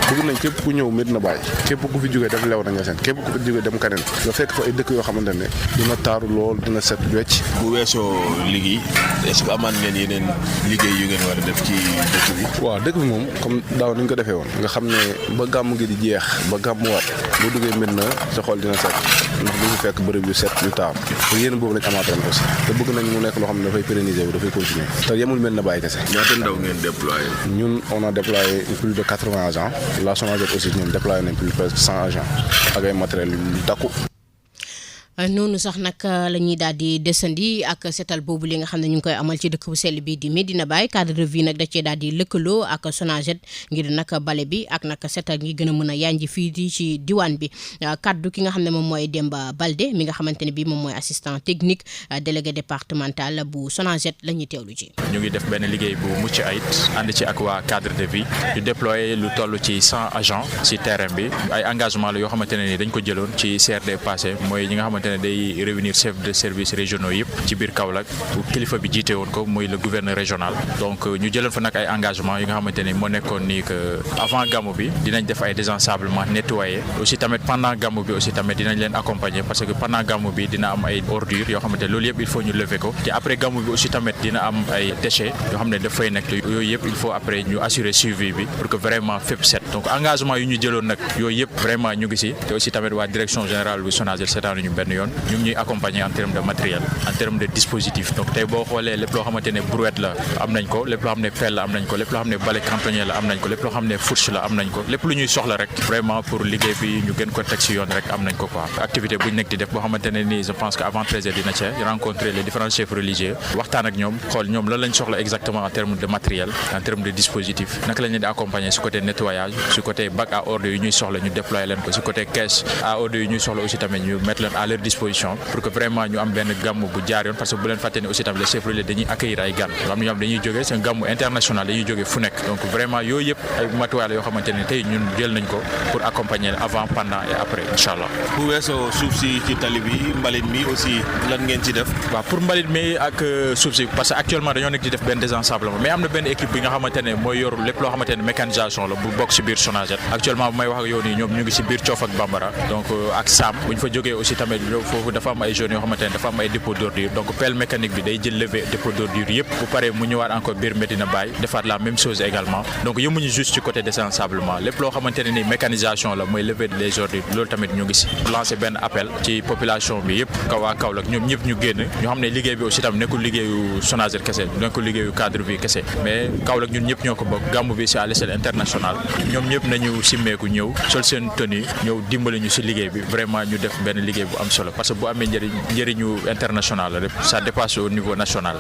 bëgg nañ képp ku ñëw Medina Baye képp ku fi jógee def lew na nga seen képp ku fi jógee dem kaneen nga fekk fa ay dëkk yoo xamante ne dina taaru lool dina set wecc bu weesoo liggéey est-ce que amaan ngeen yeneen liggéey yu ngeen war a def ci dëkk bi waaw dëkk bi moom comme daaw ni ñu ko defee woon nga xam ne ba gàmm gi di jeex ba gàmmuwaat boo duggee Medina sa xol dina set ndax du fi fekk bërëb yu set yu taaru te yéen boobu lañ amaat ren aussi te bëgg nañ mu nekk loo xam ne dafay pérenniser wu dafay continuer te yemul Medina Baye kese ñaata ndaw ngeen déployé ñun on a déployé plus de 80 agents la SONAGED aussi ñoom déployé nañ plus presque 100 agents ak ay matériels yu takku. noonu sax nag la ñuy daal di desandi ak setal boobu li nga xam ne ñu ngi koy amal ci dëkk bu sell bi di Medina Baye cadre de vie nag da cee daal di lëkkaloo ak Sonaget ngir nag bale bi ak nag setal ngi gën a mën a yanji fii di ci diwaan bi kaddu ki nga xam ne moom mooy Demba Balde mi nga xamante ne bii moom mooy assistant technique délégué départemental bu Sonaget la ñuy teewlu ci. ñu ngi def benn liggéey bu mucc ayib ànd ci ak waa cadre de vie ñu déployer lu toll ci 100 agents ci terrain bi ay engagement la yoo xamante ne ni dañ ko jëloon ci CRD passé mooy ñi nga xamante ne day réunir chef de service régionaux yëpp ci biir Kaolack kilifa bi jiite woon ko muy le gouverneur régional donc ñu jëloon fa nag ay engagement yi nga xamante ne moo nekkoon ni que avant gàmmu bi dinañ def ay désensablement nettoyer aussi tamit pendant gàmmu bi aussi tamit dinañ leen accompagner parce que pendant gàmmu bi dina am ay ordures yoo xamante ne loolu yëpp il faut ñu lever ko te après gàmmu bi aussi tamit dina am ay déchets yoo xam ne dafay nekk yooyu yëpp il faut après ñu assurer suivi bi pour que vraiment fépp set donc engagement yu ñu jëloon nag yooyu yëpp vraiment ñu ngi si te aussi tamit waa direction générale bu Sonaget seetaan ñu benn yoon ñu ngi ñuy accompagner en termes de matériel en termes de dispositif donc tey boo xoolee lépp loo xamante ne brouette la am nañ ko lépp loo xam ne pelle la am nañ ko lépp loo xam ne balai cantonnier la am nañ ko lépp loo xam ne fourche la am nañ ko lépp lu ñuy soxla rek vraiment pour liggéey bi ñu gën ko teg si yoon rek am nañ ko quoi activité bu ñu nekk di def boo xamante ne nii je pense que avant 13h dina ci rencontrer les différents chefs religieux waxtaan ak ñoom xool ñoom lan lañ soxla exactement en termes de matériel en termes de dispositif naka lañ leen di accompagner si côté nettoyage si côté bac à ordures yu ñuy soxla ñu déployer leen ko si côté caisse à ordures yu ñuy soxla aussi tamit ñu mettre leen à leur disposition pour que vraiment ñu am benn gàmm bu jaar yoon parce que bu leen fàtte ne aussi tamit les chefs religieux dañuy accueillir ay gan yoo xam ne ñoom dañuy jógee c'est un gàmm international dañuy jógee fu nekk donc vraiment yooyu yëpp ay matuwaay la yoo xamante ne tey ñun jël nañ ko pour accompagner avant pendant et après incha allah. bu weesoo suuf si ci tali bi mbalit mi aussi lan ngeen ci def. waaw pour mbalit mi ak suuf si parce que actuellement dañoo nekk di def benn désensablement mais am na benn équipe bi nga xamante ne mooy yor lépp loo xamante ne mécanisation la bu bokk si biir Sonaget actuellement bu may wax ak yow nii ñoom ñu ngi si biir Coof ak Bambara donc ak Sam bu ñu fa jógee aussi tamit foofu dafa am ay zones yoo xamante ne dafa am ay dépôt d'ordure donc pelle mécanique bi day jël lever dépôt d'ordure yëpp bu paree mu ñëwaat encore biir Medina Baye defaat la même chose également donc yemuñu juste ci côté désensablement lépp loo xamante ne ni mécanisation la mooy lever les ordures loolu tamit ñu ngi si lancé benn appel ci population bi yëpp waa Kaolack ñoom ñëpp ñu génn ñu xam ne liggéey bi aussi tamit nekkul liggéeyu Sonaget kese nekkul liggéeyu cadre bi kese mais Kaolack ñun ñëpp ñoo ko bokk gàmmu bi c'est à l'échelle internationale ñoom ñëpp nañu simmeeku ñëw sol seen tenue ñëw dimbali ñu si liggéey bi vraiment ñu def benn liggéey bu am solo parce que bu amee njëriñu international la rek ça dépasse au niveau national.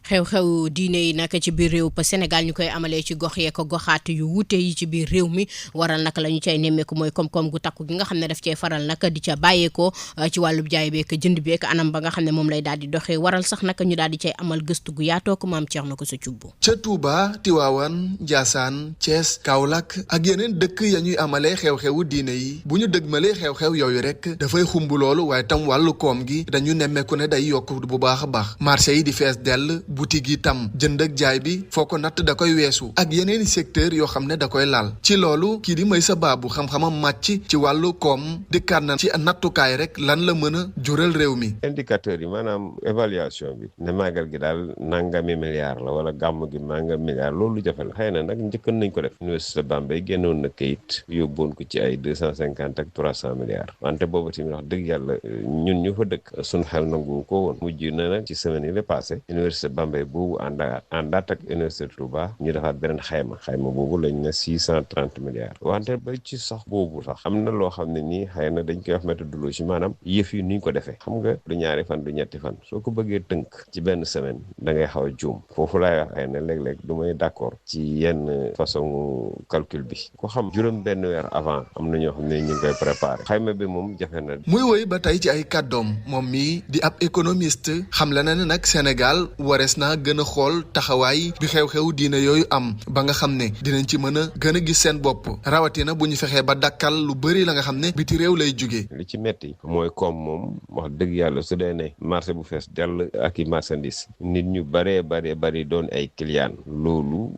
xew-xew diine yi nag ci biir réew pa Sénégal ñu koy amalee ci gox yeeg goxaat yu wuute yi ci biir réew mi waral nag la ñu cay nemmeeku mooy koom-koom gu takku gi nga xam ne daf cee faral nag di ca bàyyeekoo ci wàllub jaay beek jënd beek anam ba nga xam ne moom lay daal di doxee waral sax nag ñu daal di cay amal gëstu gu yaatoo ko maam Thierno ko sa cubbu ca Touba Tiwaawan Ndiassane Thiès Kaolack ak yeneen dëkk ya ñuy amalee xew-xewu diine yi bu ñu dëgmalee xew-xew yooyu rek dafay xumb loolu waaye tam wàllu koom gi dañu nemmeeku ne day yokk bu baax a baax marché yi di fees dell boutique yi tam jënd ak jaay bi foo ko natt da koy weesu ak yeneeni secteur yoo xam ne da koy laal ci loolu kii di may sa baabu xam-xamam màcc ci wàllu koom dikkaat na ci nattukaay rek lan la mën a jural réew mi. indicateurs yi maanaam évaluation bi ne màggal gi daal nangami milliards la wala gàmm gi nangami milliards loolu jafe la xëy na nag njëkkoon nañ ko def université Bambey génnoon na kayit yóbboon ko ci ay 250 ak 300 milliards wante boobu tamit wax dëgg yàlla ñun ñu fa dëkk suñ xel nangu ko woon mujj na nag ci semaine yi la passé université Bambey boobu àndaat ak université Touba ñu defaat beneen xayma boobu lañ ne 630 milliards wante ba ci sax boobu sax am na loo xam ne nii xëy na dañ koy wax méthodologie maanaam yëf yi nuñ ko defee xam nga du ñaari fan du ñetti fan soo ko bëggee tënk ci benn semaine da ngay xaw a juum foofu laay wax xëy na léeg-léeg du may d'accord ci yenn façon calcul bi ko xam juróom benn weer avant am na ñoo xam ne ñu ngi koy préparé xayma bi moom jafe na. muy woy ba tey ci ay kàddoom moom mii di ab économiste xam la na ne nag Sénégal warees naa gën a xool taxawaay bi xew-xew diine yooyu am ba nga xam ne dinañ ci mën a gën a gis seen bopp rawatina bu ñu fexee ba dakkal lu bëri la nga xam ne biti réew lay jugee. li ci metti mooy comme moom wax dëgg yàlla su dee ne marché bu fees dell ak i marchandise nit ñu bari doon ay client loolu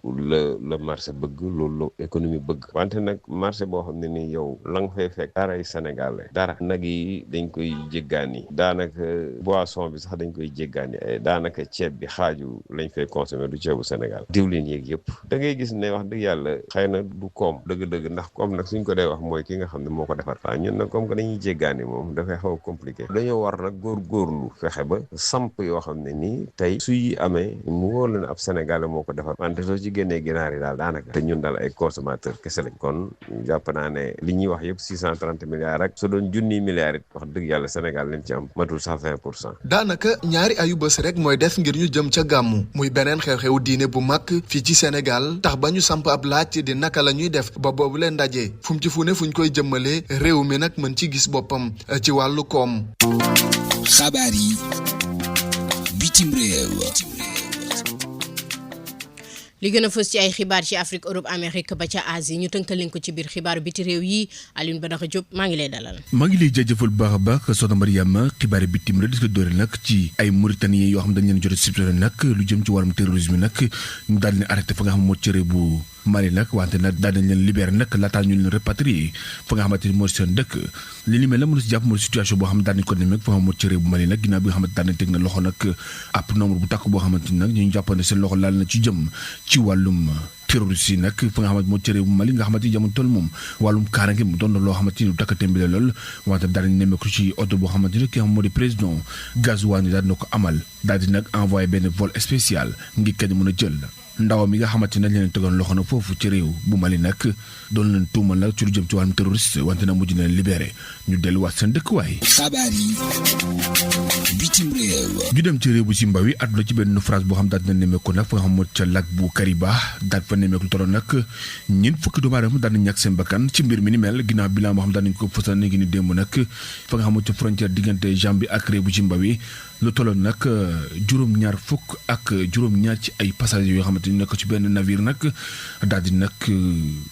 la marché bëgg loolu la économie bëgg wante nag marché boo xam ne ni yow la nga fay fekk daray Sénégal dara nag yi dañ koy jéggaani daanaka boisson bi sax dañ koy jéggaani daanaka ceeb bi xaaju lañ fay consommer du ceebu Sénégal diwlin yeeg yëpp da ngay gis ne wax dëgg yàlla xëy na du koom dëgg-dëgg ndax koom nag suñ ko dee wax mooy ki nga xam ne moo ko defar ñun nag comme que dañuy jéggaani moom dafay xaw a compliqué dañoo war nag góorgóorlu fexe ba samp yoo xam ne nii tey suy amee mu wóor la ne ab Sénégalais moo ko defar wante soo ci génnee ginaar yi daal daanaka te ñun daal ay consommateur kese lañ kon jàpp naa ne li ñuy wax yëpp 630 milliards rek su doon junniy milliards it wax dëgg yàlla Sénégal lim ci am matul sax 20%. daanaka ñaari ayu bés rek mooy des ngir ñu jëm ca gàmmu muy beneen xew-xewu diine bu mag fii ci Sénégal tax ba ñu samp ab laaj di naka la ñuy def ba boobu leen ndaje fu mu ci fu ne fu ñu koy jëmmalee réew mi nag mën ci gis boppam ci wàllu koom. xabaar yi bitim réew. li gën a fës ci ay xibaar ci Afrique Europe Amérique ba ca Asie ñu tënkal leen ko ci biir xibaaru biti réew yi Alioune Badara Diop maa ngi lay dalal. maa ngi lay jaajëfal bu baax a baax soxna Mariama xibaari bitim réew di ko doore nag ci ay Mauritaniens yoo xam dañ leen jot a sibtale nag lu jëm ci wàllum terrorisme nag ñu daal di leen arrêté fa nga xam moo ci réew bu Mali nag wante nag daal dañ leen libéré nag laataa ñu leen rapatrié fa nga xamante ni moo seen dëkk li ni mel la mënu si jàpp mooy situation boo xam ne daal nañ ko nemmeek fa nga xam moo ci réew bu Mali nag ginnaaw bi nga xamante daal nañ teg na loxo nag ab nombre bu tàkk boo xamante ni nag ñu jàpp ne seen loxo laal na ci jëm ci wàllum terroriste yi nag fa nga xamante moo ci réew bu Mali nga xamante ni jamono toll moom wàllum kaarange mu doon na loo xamante ni lu takkatémbi la lool wante daal nañ nemmeeku ci oto boo xamante ni ki nga xam moo di président Gazouani daal dina ko amal daal di nag envoyé benn vol spécial ngir kenn mën a jël ndaw mi nga xamante ne leen tegoon loxo na foofu ci réew bu Mali nag doon leen tuumal nag ci lu jëm ci wàllum terroriste wante na mujj na leen libéré ñu delluwaat seen dëkkuwaay. xabaar yi bitim réew. ñu dem ci réew bu Zimbabwe àdduna ci benn phrase boo xam daal dina nemmeeku nag fa nga xam moo ca lac bu Kariba daal fa nemmeeku lu tolloon nag ñeent fukki doomu aadama daan nañ ñàkk seen bakkan ci mbir mi ni mel ginnaaw bilan boo xam daan nañ ko fësal ngi ni démb nag fa nga xam moo ca frontière diggante Zambie ak réew bu Zimbabwe lu tolloon nag juróom-ñaar fukk ak juróom-ñaar ci ay passagers yoo xamante ni nekk ci benn navire nag daal di nag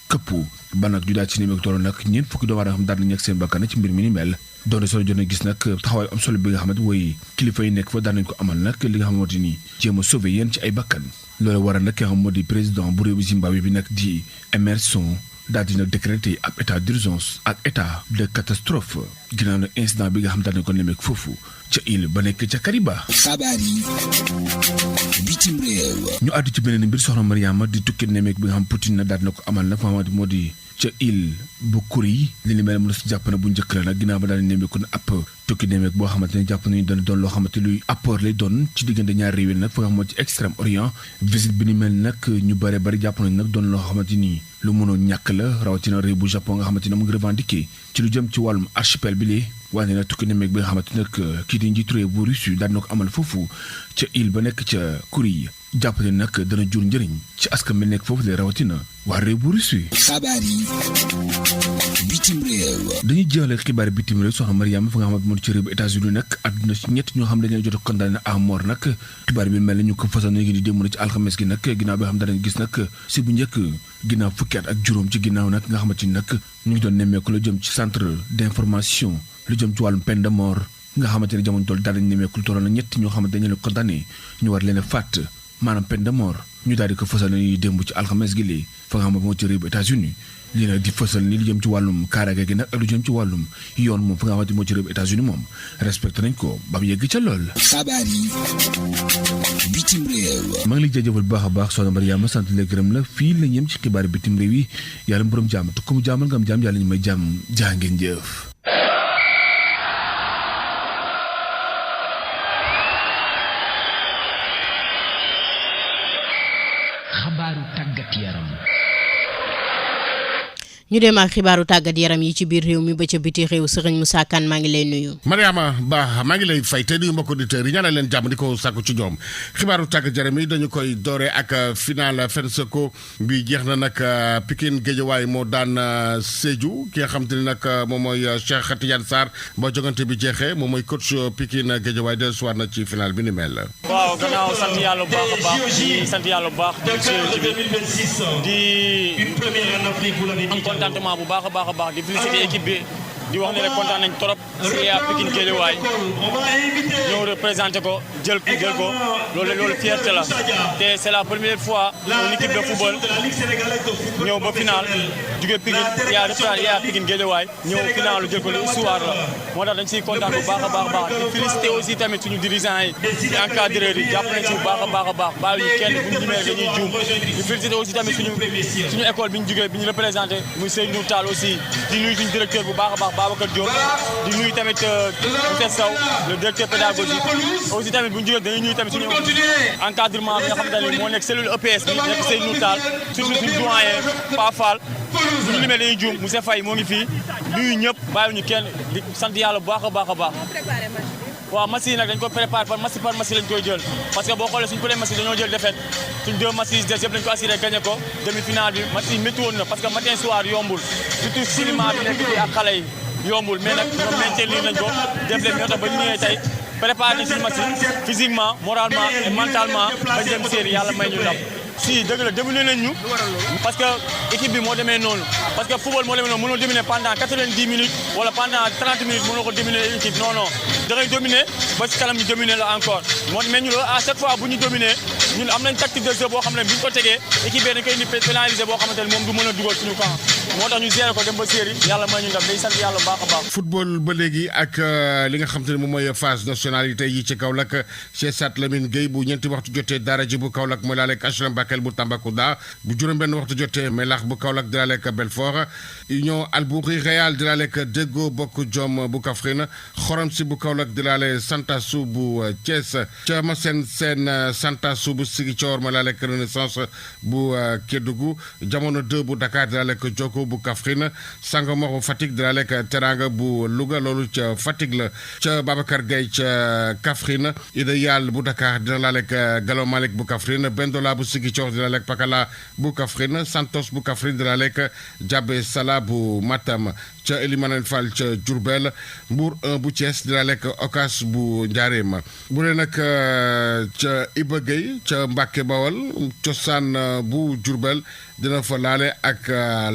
këpp ba nag ju daal ci nemmeeku tolloon nag ñeent fukki doomu aadama xam daan nañ ñàkk seen bakkan ci mbir mi ni mel doone solo jot na gis nag taxawaay am solo bi nga xamante mooy kilifa yi nekk fa daan nañ ko amal nag li nga xamante ni jéem a sauver yéen ci ay bakkan loolu waral nag ki nga xam moo di président bu réew Zimbabwe bi nag di Emerson daal di nag décrété ab état d'urgence ak état de catastrophe ginnaaw nag incident bi nga xam daan nañ ko nemmeeku foofu ca île ba nekk ca Kariba. xabaar yi bitim réew. ñu àddu ci beneen mbir soxna Mariama di tukki nemmeeku bi nga xam Poutine na daal dina ko amal nag fa xamante moo di ca île bu Kouri li ni mel mën na si jàpp na bu njëkk la nag ginnaaw ba daal di nemmeeku na ab tukki nemmeeku boo xamante ne jàpp nañu dana doon loo xamante luy apport lay doon ci diggante ñaari réew yi nag fa nga xam ci Extrême Orient visite bi ni mel nag ñu bare bari jàpp nañu nag doon loo xamante ni lu mënoon ñàkk la rawatina réew bu Japon nga xamante ne mu ngi revendiqué ci lu jëm ci wàllum archipel bi lee waaye nag tukki nemmeeku bi nga xamante nag kii di njiitu réew bu Russie daal na ko amal foofu ca île ba nekk ca Kouri jàpp ne nag dana jur njëriñ ci askan bi nekk foofu de rawatina waa réew bu Russie. xabaar yi bitim réew. dañuy jeexale xibaar bitim réew soxna Mariama fa nga xamante moo ci réew bu États-Unis nag àdduna si ñett ñoo xam ne dañu jot a condamné à mort nag xibaar bi mel ni ñu ko fasal ngi di démb na ci alxames gi nag ginnaaw bi xam danañ gis nag si bu njëkk ginnaaw fukki at ak juróom ci ginnaaw nag nga xamante ni nag ñu ngi doon nemmeeku lu jëm ci centre d'information lu jëm ci wàllum peine de mort nga xamante ne jamono toll daal dañ nemmeeku lu tolloon na ñett ñoo xamante dañu leen condamné ñu war leen a fàtt maanaam peine de mort ñu daal di ko fësal ni démb ci alxames gi lii fa nga xam moo ci réew bu États-Unis lii nag di fësal ni lu jëm ci wàllum kaaraange gi nag ak lu jëm ci wàllum yoon moom fa nga xamante moo ci réew bu États-Unis moom respecté nañ ko ba mu yegg ca lool. xabaar yi bitim réew. maa ngi lay jaajëfal bu baax a baax soxna Mariama sant la gërëm la fii la ñëm ci xibaar bitim réew yi yàlla borom jàmm te ku mu jàmmal nga am jàmm yàlla ñu may jàmm jaa ngeen jëf. xabaaru tàggat yaram. ñu dem ak xibaaru tàggat yaram yi ci biir réew mi ba ca biti réew Serigne Moussa Kane maa ngi lay nuyu. Mariama Ba maa ngi lay fay te nuyu mbokk auditeurs yi ñaanal leen jàmm di ko sàkku ci ñoom xibaaru tàggat yaram yi dañu koy dooree ak final FENSECO bi jeex na nag Pikine Guédiawaye moo daan Sédhiou ki nga xam te ne nag moom mooy Cheikh Tidiane Sarr ba jogante bi jeexee moom mooy coach Pikine Guédiawaye dellusiwaat na ci final bi ni mel. waaw gannaaw sant yàlla bu baax a baax di sant yàlla bu baax di am contentement bu baax a baax di féliciter équipe bi di wax ne rek kontaan nañ trop si à Pikine Guédiawaye ñëw représenté ko jël ko loolu fierté la te c'est la première fois une équipe de football ñëw ba final jugee Pikine yaa Pikine Guédiawaye ñëw final lu jël ko lu histoire la moo tax dañ siy kontaan bu baax a baax di féliciter aussi tamit suñu dirigeants yi di encadreurs yi jàpp nañ si bu baax a baax bàyyi ñu kenn bu ñu limee dañuy juum di féliciter aussi tamit suñu école bi ñu jugee bi ñu représenté muy Seydou Tall aussi di nuyu suñu directeur bu baax a baax Babacar Diop di nuyu tamit monsieur Sow le directeur pédagogique aussi tamit bu ñu jugee dañuy nuyu tamit suñu encadrement bi nga xamante ne moo nekk cellule EPS bi nekk Seydou Tall surtout suñu doyen Pa Fall suñu limee dañuy juum monsieur Faye moo ngi fii nuyu ñëpp bàyyi ñu kenn di sant yàlla bu baax a baax a baax waaw match yi nag dañ ko préparé par match lañ koy jël parce que boo xoolee suñu premier match yi dañoo jël défaite suñu 2 match yi des yëpp dañ ko assuré gagné ko demi-finale bi match yi métti woon na parce que matin soir yombul surtout cinéma bi nekk fii ak xale yi yombul mais nag ñoom maintenir nañ ko def leen ñoo tax ba ñu ñëwee tey préparé nañ suñu match yi physiquement moralement et mentalement bañ dem série yàlla may ñu ndam si dëgg la dominer nañ ñu parce que équipe bi moo demee noonu parce que football moo demee noonu mënoo dominer pendant 90 minutes wala pendant 30 minutes mënoo ko dominer équipe non non da ngay dominer ba si kanam ñu dominer la encore mais ñu à chaque fois bu ñu dominer ñun am nañ tactique de jeu boo xam ne bu ñu ko tegee équipe bi dañ koy indi pénaliser boo xamante ne moom du mën a dugal suñu camp moo tax ñu gérer ko dem ba série yàlla may ñu ndam day sant yàlla baax a baax. football ba léegi ak li nga xam te ne moom mooy phase nationalité yi ci Kaolack Cheikh Sat Lamine Gueye bu ñeenti waxtu jotee daara ji bu Kaolack mooy laaleeg HLM Bakel bu Tambacounda bu juróom-benn waxtu jotee Melax bu Kaolack di laaleeg Belfort Union Albouri Réal di laaleeg Déggo Bokk Jom bu Kaffrine Xorom si bu Kaolack di laale Santassou bu Thiès ca Massène Sène Santassou bu Ziguinchor mooy laaleeg Renaissance bu Kédougou Jamono 2 bu Dakar di laaleeg Joko bu Kaffrine Sangomar bu Fatick di laaleeg Teranga bu Louga loolu ca Fatick la ca Babacar Gueye ca Kaffrine Idéal bu Dakar dina laaleeg Gallo Malick bu Kaffrine Bendola bu Ziguinchor dina laaleeg Pakala bu Kaffrine Santos bu Kaffrine dina laaleeg Diabé Sala bu Matam ca Elimane Fall ca Diourbel Mbour 1 bu Thiès dina laaleeg Okas bu Ndiarème bu dee nag ca Iba Gueye ca Mbacke Bawol cosaan bu Diourbel dina fa laale ak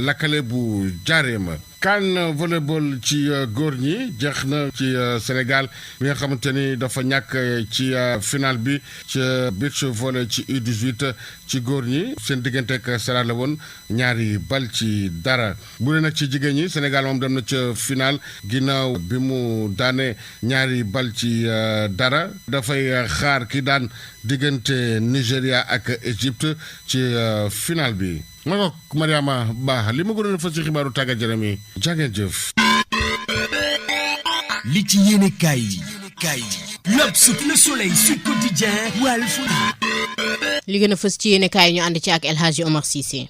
lakkale bu Ndiarème CAN volleyball ci góor ñi jeex na ci Sénégal bi nga xamante ni dafa ñàkk ci final bi ci beach volley ci U18 ci góor ñi seen diggante ak Sera la woon ñaari bal ci dara bu dee nag ci jigéen ñi Sénégal moom dem na ca final ginnaaw bi mu daane ñaari bal ci dara dafay xaar ki daan diggante Nigéria ak Égypte ci final bi. ma ngoog Mariama Ba li ma gënoon a fas ci xibaaru tàggat yaram yi jàngeen jëf. li ci yéene kaay L'Obs, Le Soleil, Sud Quotidien, Walf. li gën a fës ci yéene kaay ñu ànd ci ak El Hadji Omar Cissé.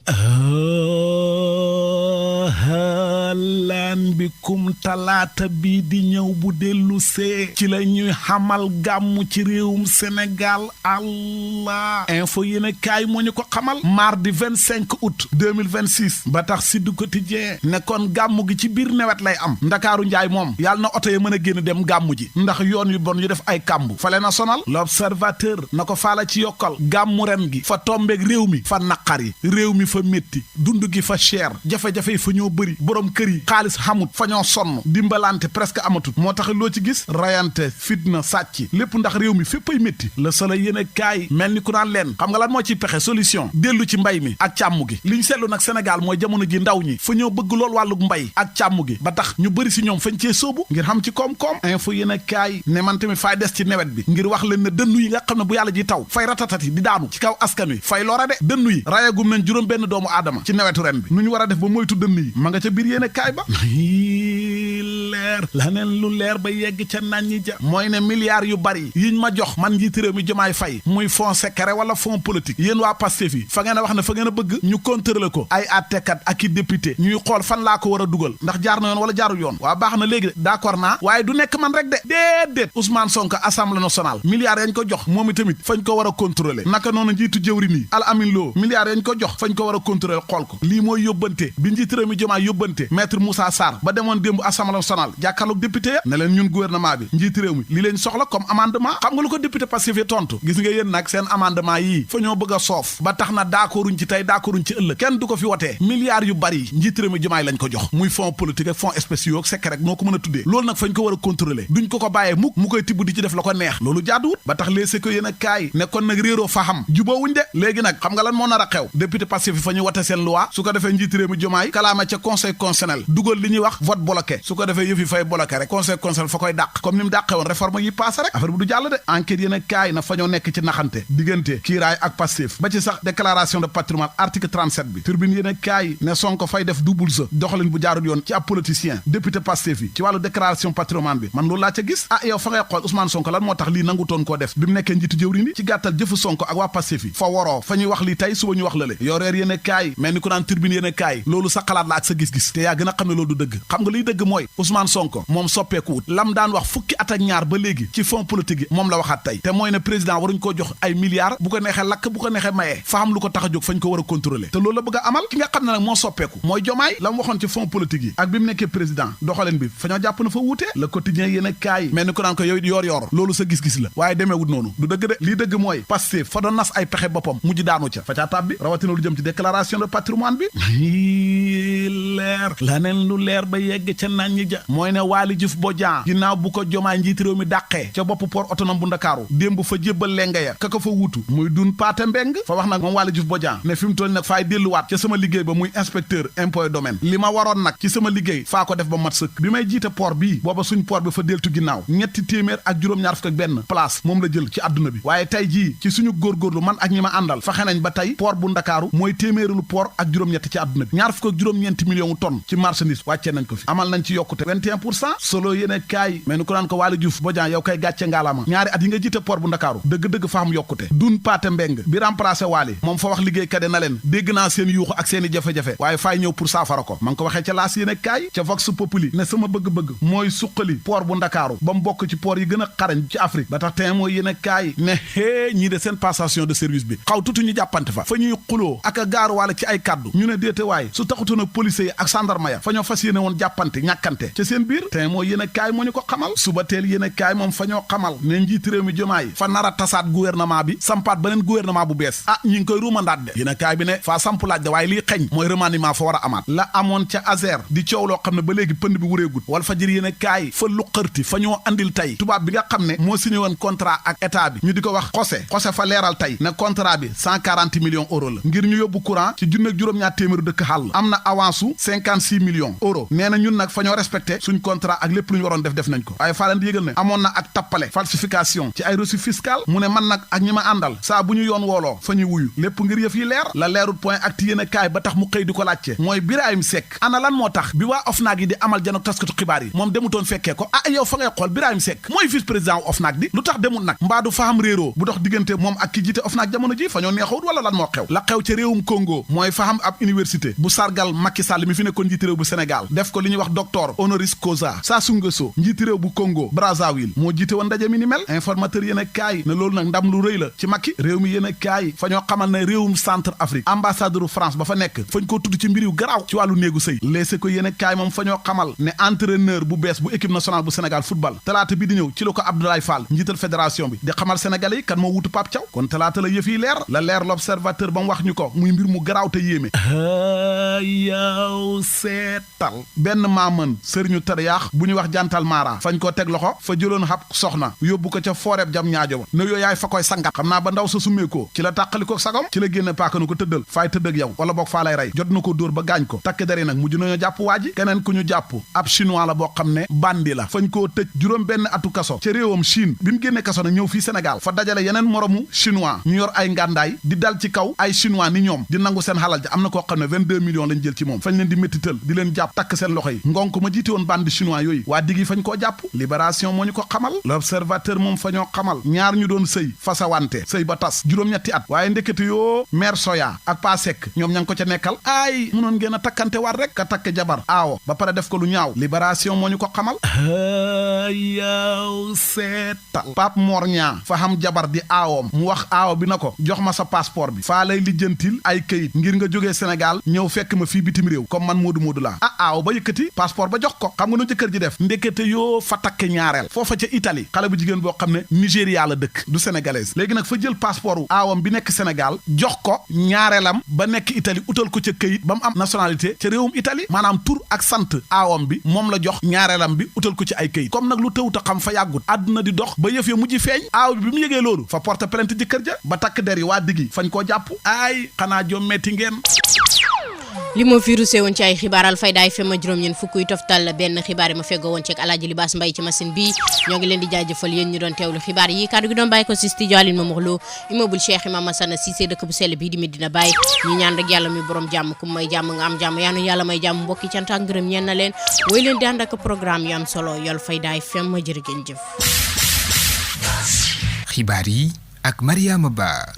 lan bi kum talaata bii di ñëw bu dellu see ci la ñuy xamal gàmmu ci réewum Sénégal allah info yéene kaay moo ñu ko xamal mardi 25 août 2026 ba tax Sud Quotidien ne kon gàmmu gi ci biir nawet lay am ndakaaru njaay moom yàlla na oto yi mën a génn dem gàmmu ji ndax yoon yu bon yu def ay kàmbu fale na sonal l'observateur na ko faala ci yokkal gàmmu ren gi fa tombeeg réew mi fa naqar yi réew mi fa métti dund gi fa cher jafe-jafe yi fa ñoo bëri borom kër yi xaalis xamut fa ñoo sonn dimbalante presque amatut moo tax loo ci gis rayante fitna sàcc lépp ndax réew mi fépp ay métti Le Soleil yéen a kaay mel ni ku naan leen xam nga lan moo ciy pexe solution dellu ci mbay mi ak càmm gi li ñu seetlu nag Sénégal mooy jamono ji ndaw ñi fa ñoo bëgg lool wàlluk mbay ak càmm gi ba tax ñu bëri si ñoom fañ cee sóobu ngir xam ci koom-koom info yéen a kaay ne man tamit fay des ci nawet bi ngir wax leen ne dënnu yi nga xam ne bu yàlla ji taw fay ratatati di daanu ci kaw askan wi fay lora de dënnu yi rayagum nañ juróom benn doomu aadama ci nawetu ren bi nu ñu war a def ba moytu dënn yi ma nga ca biir yéen a kaay ba leer laneen lu leer ba yegg ca naññi ja mooy ne milliards yu bari yiñ ma jox man njiitu réew mi Diomaye Faye muy fond secret wala fond politique yéen waa Pastef yi fa ngeen a wax ne fa ngeen a bëgg ñu contrôler ko ay attekat ak i député ñuy xool fan laa ko war a dugal ndax jaar na yoon wala jaarul yoon waa baax na léegi de d'accord naa waaye du nekk man rek de déedéet Ousmane Sonko Assemblée nationale milliards yañ ko jox moom itamit fañ ko war a contrôler naka noonu njiitu jëwri nii Al Amin Lo milliards yañ ko jox fañ ko war a contrôler xool ko lii mooy yóbbante bi njiitu réew mi Diomaye yóbbante maître Moussa Sarr ba demoon démb Assemblée nationale jàkkaarloog député ya ne leen ñun gouvernement bi njiiti réew mi li leen soxla comme amendement xam nga lu ko député Pastef yi tontu gis nga yéen nag seen amendement yii fa ñoo bëgg a soof ba tax na d'accorduñ ci tey d'accorduñ ci ëllëg kenn du ko fi wotee milliards yu bari njiiti réew mi Diomaye lañ ko jox muy fonds politique ak fonds spéciaux ak secret rek noo ko mën a tuddee loolu nag fañ ko war a contrôler duñ ko bàyyee mukk mu koy tibb di ci def la ko neex loolu jaaduwut ba tax léegi ko yéen a kaay ne kon nag réeroo fa xam juboowuñ de léegi nag xam nga lan moo nar a xew député Pastef yi fa ñu wote seen loi su ko defee njiiti réew mi Diomaye kalaama ca conseil constitutionnel dugal li ñuy wax vote bloqué su ko defee yëf yi fay bloqué rek conseil constitutionnel fa koy dàq comme ni mu dàqee woon réforme yi passé rek affaire bi du jàll de enquête yéen a kaay na fa ñoo nekk ci naxante diggante kiiraay ak Pastef ba ci sax déclaration de patrimoine article 37 bi turbine yéen a kaay ne Sonko fay def double sa doxalin bu jaarul yoon ci ab politicien député Pastef yi ci wàllu déclaration patrimoine bi man loolu laa ca gis yow fa ngay xool Ousmane Sonko lan moo tax lii nangutoon koo def bi mu nekkee njiitu jëwriñ ni ci gàttal jëfu Sonko ak waa Pastef yi fa waroo fa ñuy wax lii tey suba ñu wax lële yoo reer yéen a kaay mel ni ku naan turbine yéen a kaay loolu sa xalaat la ak sa gis-gis te yaa gën a xam ne loolu du dëgg xam nga liy dëgg mooy Ousmane Sonko moom soppeekuwut lam daan wax fukki at ak ñaar ba léegi ci fond politique yi moom la waxaat tey te mooy ne président waruñ koo jox ay milliards bu ko neexee lakk bu ko neexee mayee fa xam lu ko tax a jóg fañ ko war a contrôler te loolu la bëgg a amal ki nga xam ne nag moo soppeeku mooy Diomaye la mu waxoon ci fond politique yi ak bi mu nekkee président doxaleen bi fa ñoo jàpp na fa wuute le quotidien yéen a kaay mel ni ko naan ko yow yor loolu sa gis-gis la waaye demeewut noonu du dëgg de lii dëgg mooy Pastef fa doon nas ay pexe boppam mujj daanu ca fa caa tàbbi rawatina lu jëm ci déclaration de patrimoine bi leer laneen lu leer ba yegg ca naan ñi ja mooy ne Waly Diouf Bodian ginnaaw bu ko Diomaye njiiti réew mi dàqee ca bopp port autonome bu Ndakaaru démb fa jébbal lenga ya ka ko fa wuutu muy dun paate mbeng fa wax nag moom Waly Diouf Bodian ne fi mu toll nag faay delluwaat ca sama liggéey ba muy inspecteur impôt domaine li ma waroon nag ci sama liggéey faa ko def ba mat sëkk bi may jiite port bii booba suñ port bi fa deltu ginnaaw ñetti téeméer ak juróom-ñaar fukk ak benn place moom la jël ci àdduna bi waaye tey jii ci suñu góorgóorlu man ak ñi ma àndal fexe nañ ba tey port bu Ndakaaru mooy téeméerulu port ak juróom-ñetti ci àdduna bi ñaar fukk ak juróom-ñeenti millions tonnes ci marchandise wàccee nañ ko fi amal nañ ci yokkute 21% solo yéene kaay mais ni ko naan ko Waly Diouf Bodian yow kay gàcce ngaalaama ñaari at yi nga jiite port bu Ndakaaru dëgg-dëgg fa am yokkute dun paate mbeng bi remplacé Waly moom fa wax liggéeykat yi na leen dégg naa seen yuuxu ak seen i jafe-jafe waaye faay ñëw pour saafara ko ma ngi ko waxee ca laas yéene kaay ca Vox Populi ne sama bëgg-bëgg mooy suqali port bu Ndakaaru ba mu bokk ci port yi gën a xarañ ci Afrique ba tax tey mooy yéene kaay ne hee ñii de seen passation de service bi xaw tuuti ñu jàppante fa ñuy xuloo ak a gaaruwaale ci ay kàddu ñu ne déete waay su taxutoon ak policiers yi ak gendarme ya fa ñoo fas yéene woon jàppante ñàkkante ca seen biir tey mooy yéene kaay moo ñu ko xamal suba teel yéene kaay moom fa ñoo xamal ne njiiti réew mi Diomaye fa nar a tasaat gouvernement bi sampaat beneen gouvernement bu bees ñi ngi koy ruumandaat de yéene kaay bi ne faa samp laaj de waaye lii xeñ mooy remaniement fa war a amaat la amoon ca Azer di coow loo xam ne ba léegi pënd bi wureegut wal fa jër yéene kaay fa luqarti fa ñoo andil tey tubaab bi nga xam ne moo signé woon contrat ak état bi ñu di ko wax xose fa leeral tey ne contrat bi 140 millions euros la ngir ñu yóbbu courant ci junne ak juróom-ñaar téeméeru dëkk xàll am na avance su 56 millions euros nee na ñun nag fa ñoo respecté suñ contrat ak lépp lu ñu waroon def nañ ko waaye faa leen di yëgal ne amoon na ak tappale falsification ci ay reçu fiscal mu ne man nag ak ñi ma àndal saa bu ñu yoon wooloo fa ñuy wuyu lépp ngir yëf yi leer la leerut point ak yéen a kaay ba tax mu xëy di ko laajte mooy Birahim Seck ana lan moo tax bi waa OFNAC yi di amal janook taskatu xibaar yi moom demutoon fekkee ko yow fa ngay xool Birahim Seck mooy vice président wu OFNAC di lu tax demul nag mbaadu fa xam réeroo bu dox diggante moom ak ki jiite OFNAC jamono ji fa ñoo neexawut wala lan moo xew la xew ca réewum Congo mooy fa xam ab université bu sargal Macky Sall mi fi nekkoon njiiti réew bu Sénégal def ko li ñuy wax docteur honoris causa Sassou Nguesso njiiti réew bu Congo Brazzaville moo jiite woon ndaje mi ni mel informateur yéen a kaay ne loolu nag ndam lu rëy la ci Macky réew mi yéen a kaay fa ñoo xamal ne réewum centre Afrique ambassadeur France ba fa nekk fañ koo tudd ci mbir yu garaaw ci wàllu néegu sëy léese ko yéen a kaay moom fa ñoo xamal ne entraîneur bu bees bu équipe nationale bu Sénégal football talaata bi di ñëw ci la ko Abdoulaye Fall njiital fédération bi di xamal sénégalais yi kan moo wutu Pape Thiaw kon talaata la yëf yi leer la leer l'observateur ba mu wax ñu ko muy mbir mu garaaw te yéeme yow seetal benn maamën sëriñu tariyaax bu ñu wax jantal maara fañ koo teg loxo fa jëloon xab soxna yóbbu ko ca fooreeb jam ñaajo ba ne yooyu yaay fa koy sangat xam naa ba ndaw sa summeekoo ci la tàqali ko sagom ci la génne paaka na ko tëddal faay tëdd ak yow wala boog faa lay rey jot na ko dóor ba gaañ ko takk dari nag mujj nañoo jàpp waa ji keneen ku ñu jàpp ab chinois la boo xam ne bandi la fañ koo tëj juróom benn atu kaso ca réewam Chine bi mu génne kaso nag ñëw fii Sénégal fa dajale yeneen moromu chinois ñu yor ay ngàndaay di dal ci kaw ay chinois ni ñoom di nangu seen xalal ja am na koo xam ne 22 millions lañ jël ci moom fañ leen di méttital di leen jàpp takk seen loxo yi ngonk ma jiite woon bandi chinois yooyu waa digg yi fañ koo jàpp libération moo ñu ko xamal l'observateur moom fa ñoo xamal ñaar ñu doon sëy fasawante sëy ba tas juróom-ñetti at waaye ndekete yoo mère Soya ak Pa Seck ñoom ña ngi ko ca nekkal ay munoon ngeen a takkante war rek ka takk jabar aawo ba pare def ko lu ñaaw libération moo ñu ko xamal yow seetal Pape Mor Niang fa xam jabar di aawoom mu wax aawo bi na ko jox ma sa passeport bi faa lay lijjantil ay këyit ngir nga jógee Sénégal ñëw fekk ma fii bitim réew comme man moodu moodu laa aaw ba yëkkati passeport ba jox ko xam nga nu jëkkër ji def ndekete yoo fa takk ñaareel foofa ca Italie xale bu jigéen boo xam ne Nigéria la dëkk du sénégalaise léegi nag fa jël passeport aawam bi nekk Sénégal jox ko ñaareelam ba nekk Italie utal ko ca këyit ba mu am nationalité ca réewum Italie maanaam tur ak sant aawam bi moom la jox ñaareelam bi utal ko ci ay këyit comme nag lu tëwta xam fa yàggut àdduna di dox ba yëf ya mujj feeñ aaw bi mu yëgee loolu fa porte plainte jëkkër ja ba takk der yi waa diggi fañ koo jàpp ay xanaa jom metti ngeen li moo fi rusé woon ci ay xibaar Alfayda FM juróom-ñeent fukk yu toftal benn xibaar yi ma feggoo woon ci ak Alaaji Libaas Mbay ci machine bi ñoo ngi leen di jaajëfal yéen ñu doon teewlu xibaar yi kaddu gi doon bàyyi ko si studio Aline Momar Lo immeuble Cheikh Imam Assane Cissé dëkk bu sell bii di Medina Baye ñu ñaan rek yàlla muy borom jàmm ku may jàmm nga am jàmm yaanu yàlla may jàmm mbokki cant ak ngërëm ñeen na leen woy leen di ànd ak programme yu am solo yu Alfayda FM jërë ngeen jëf. xibaar yi ak Mariama Ba.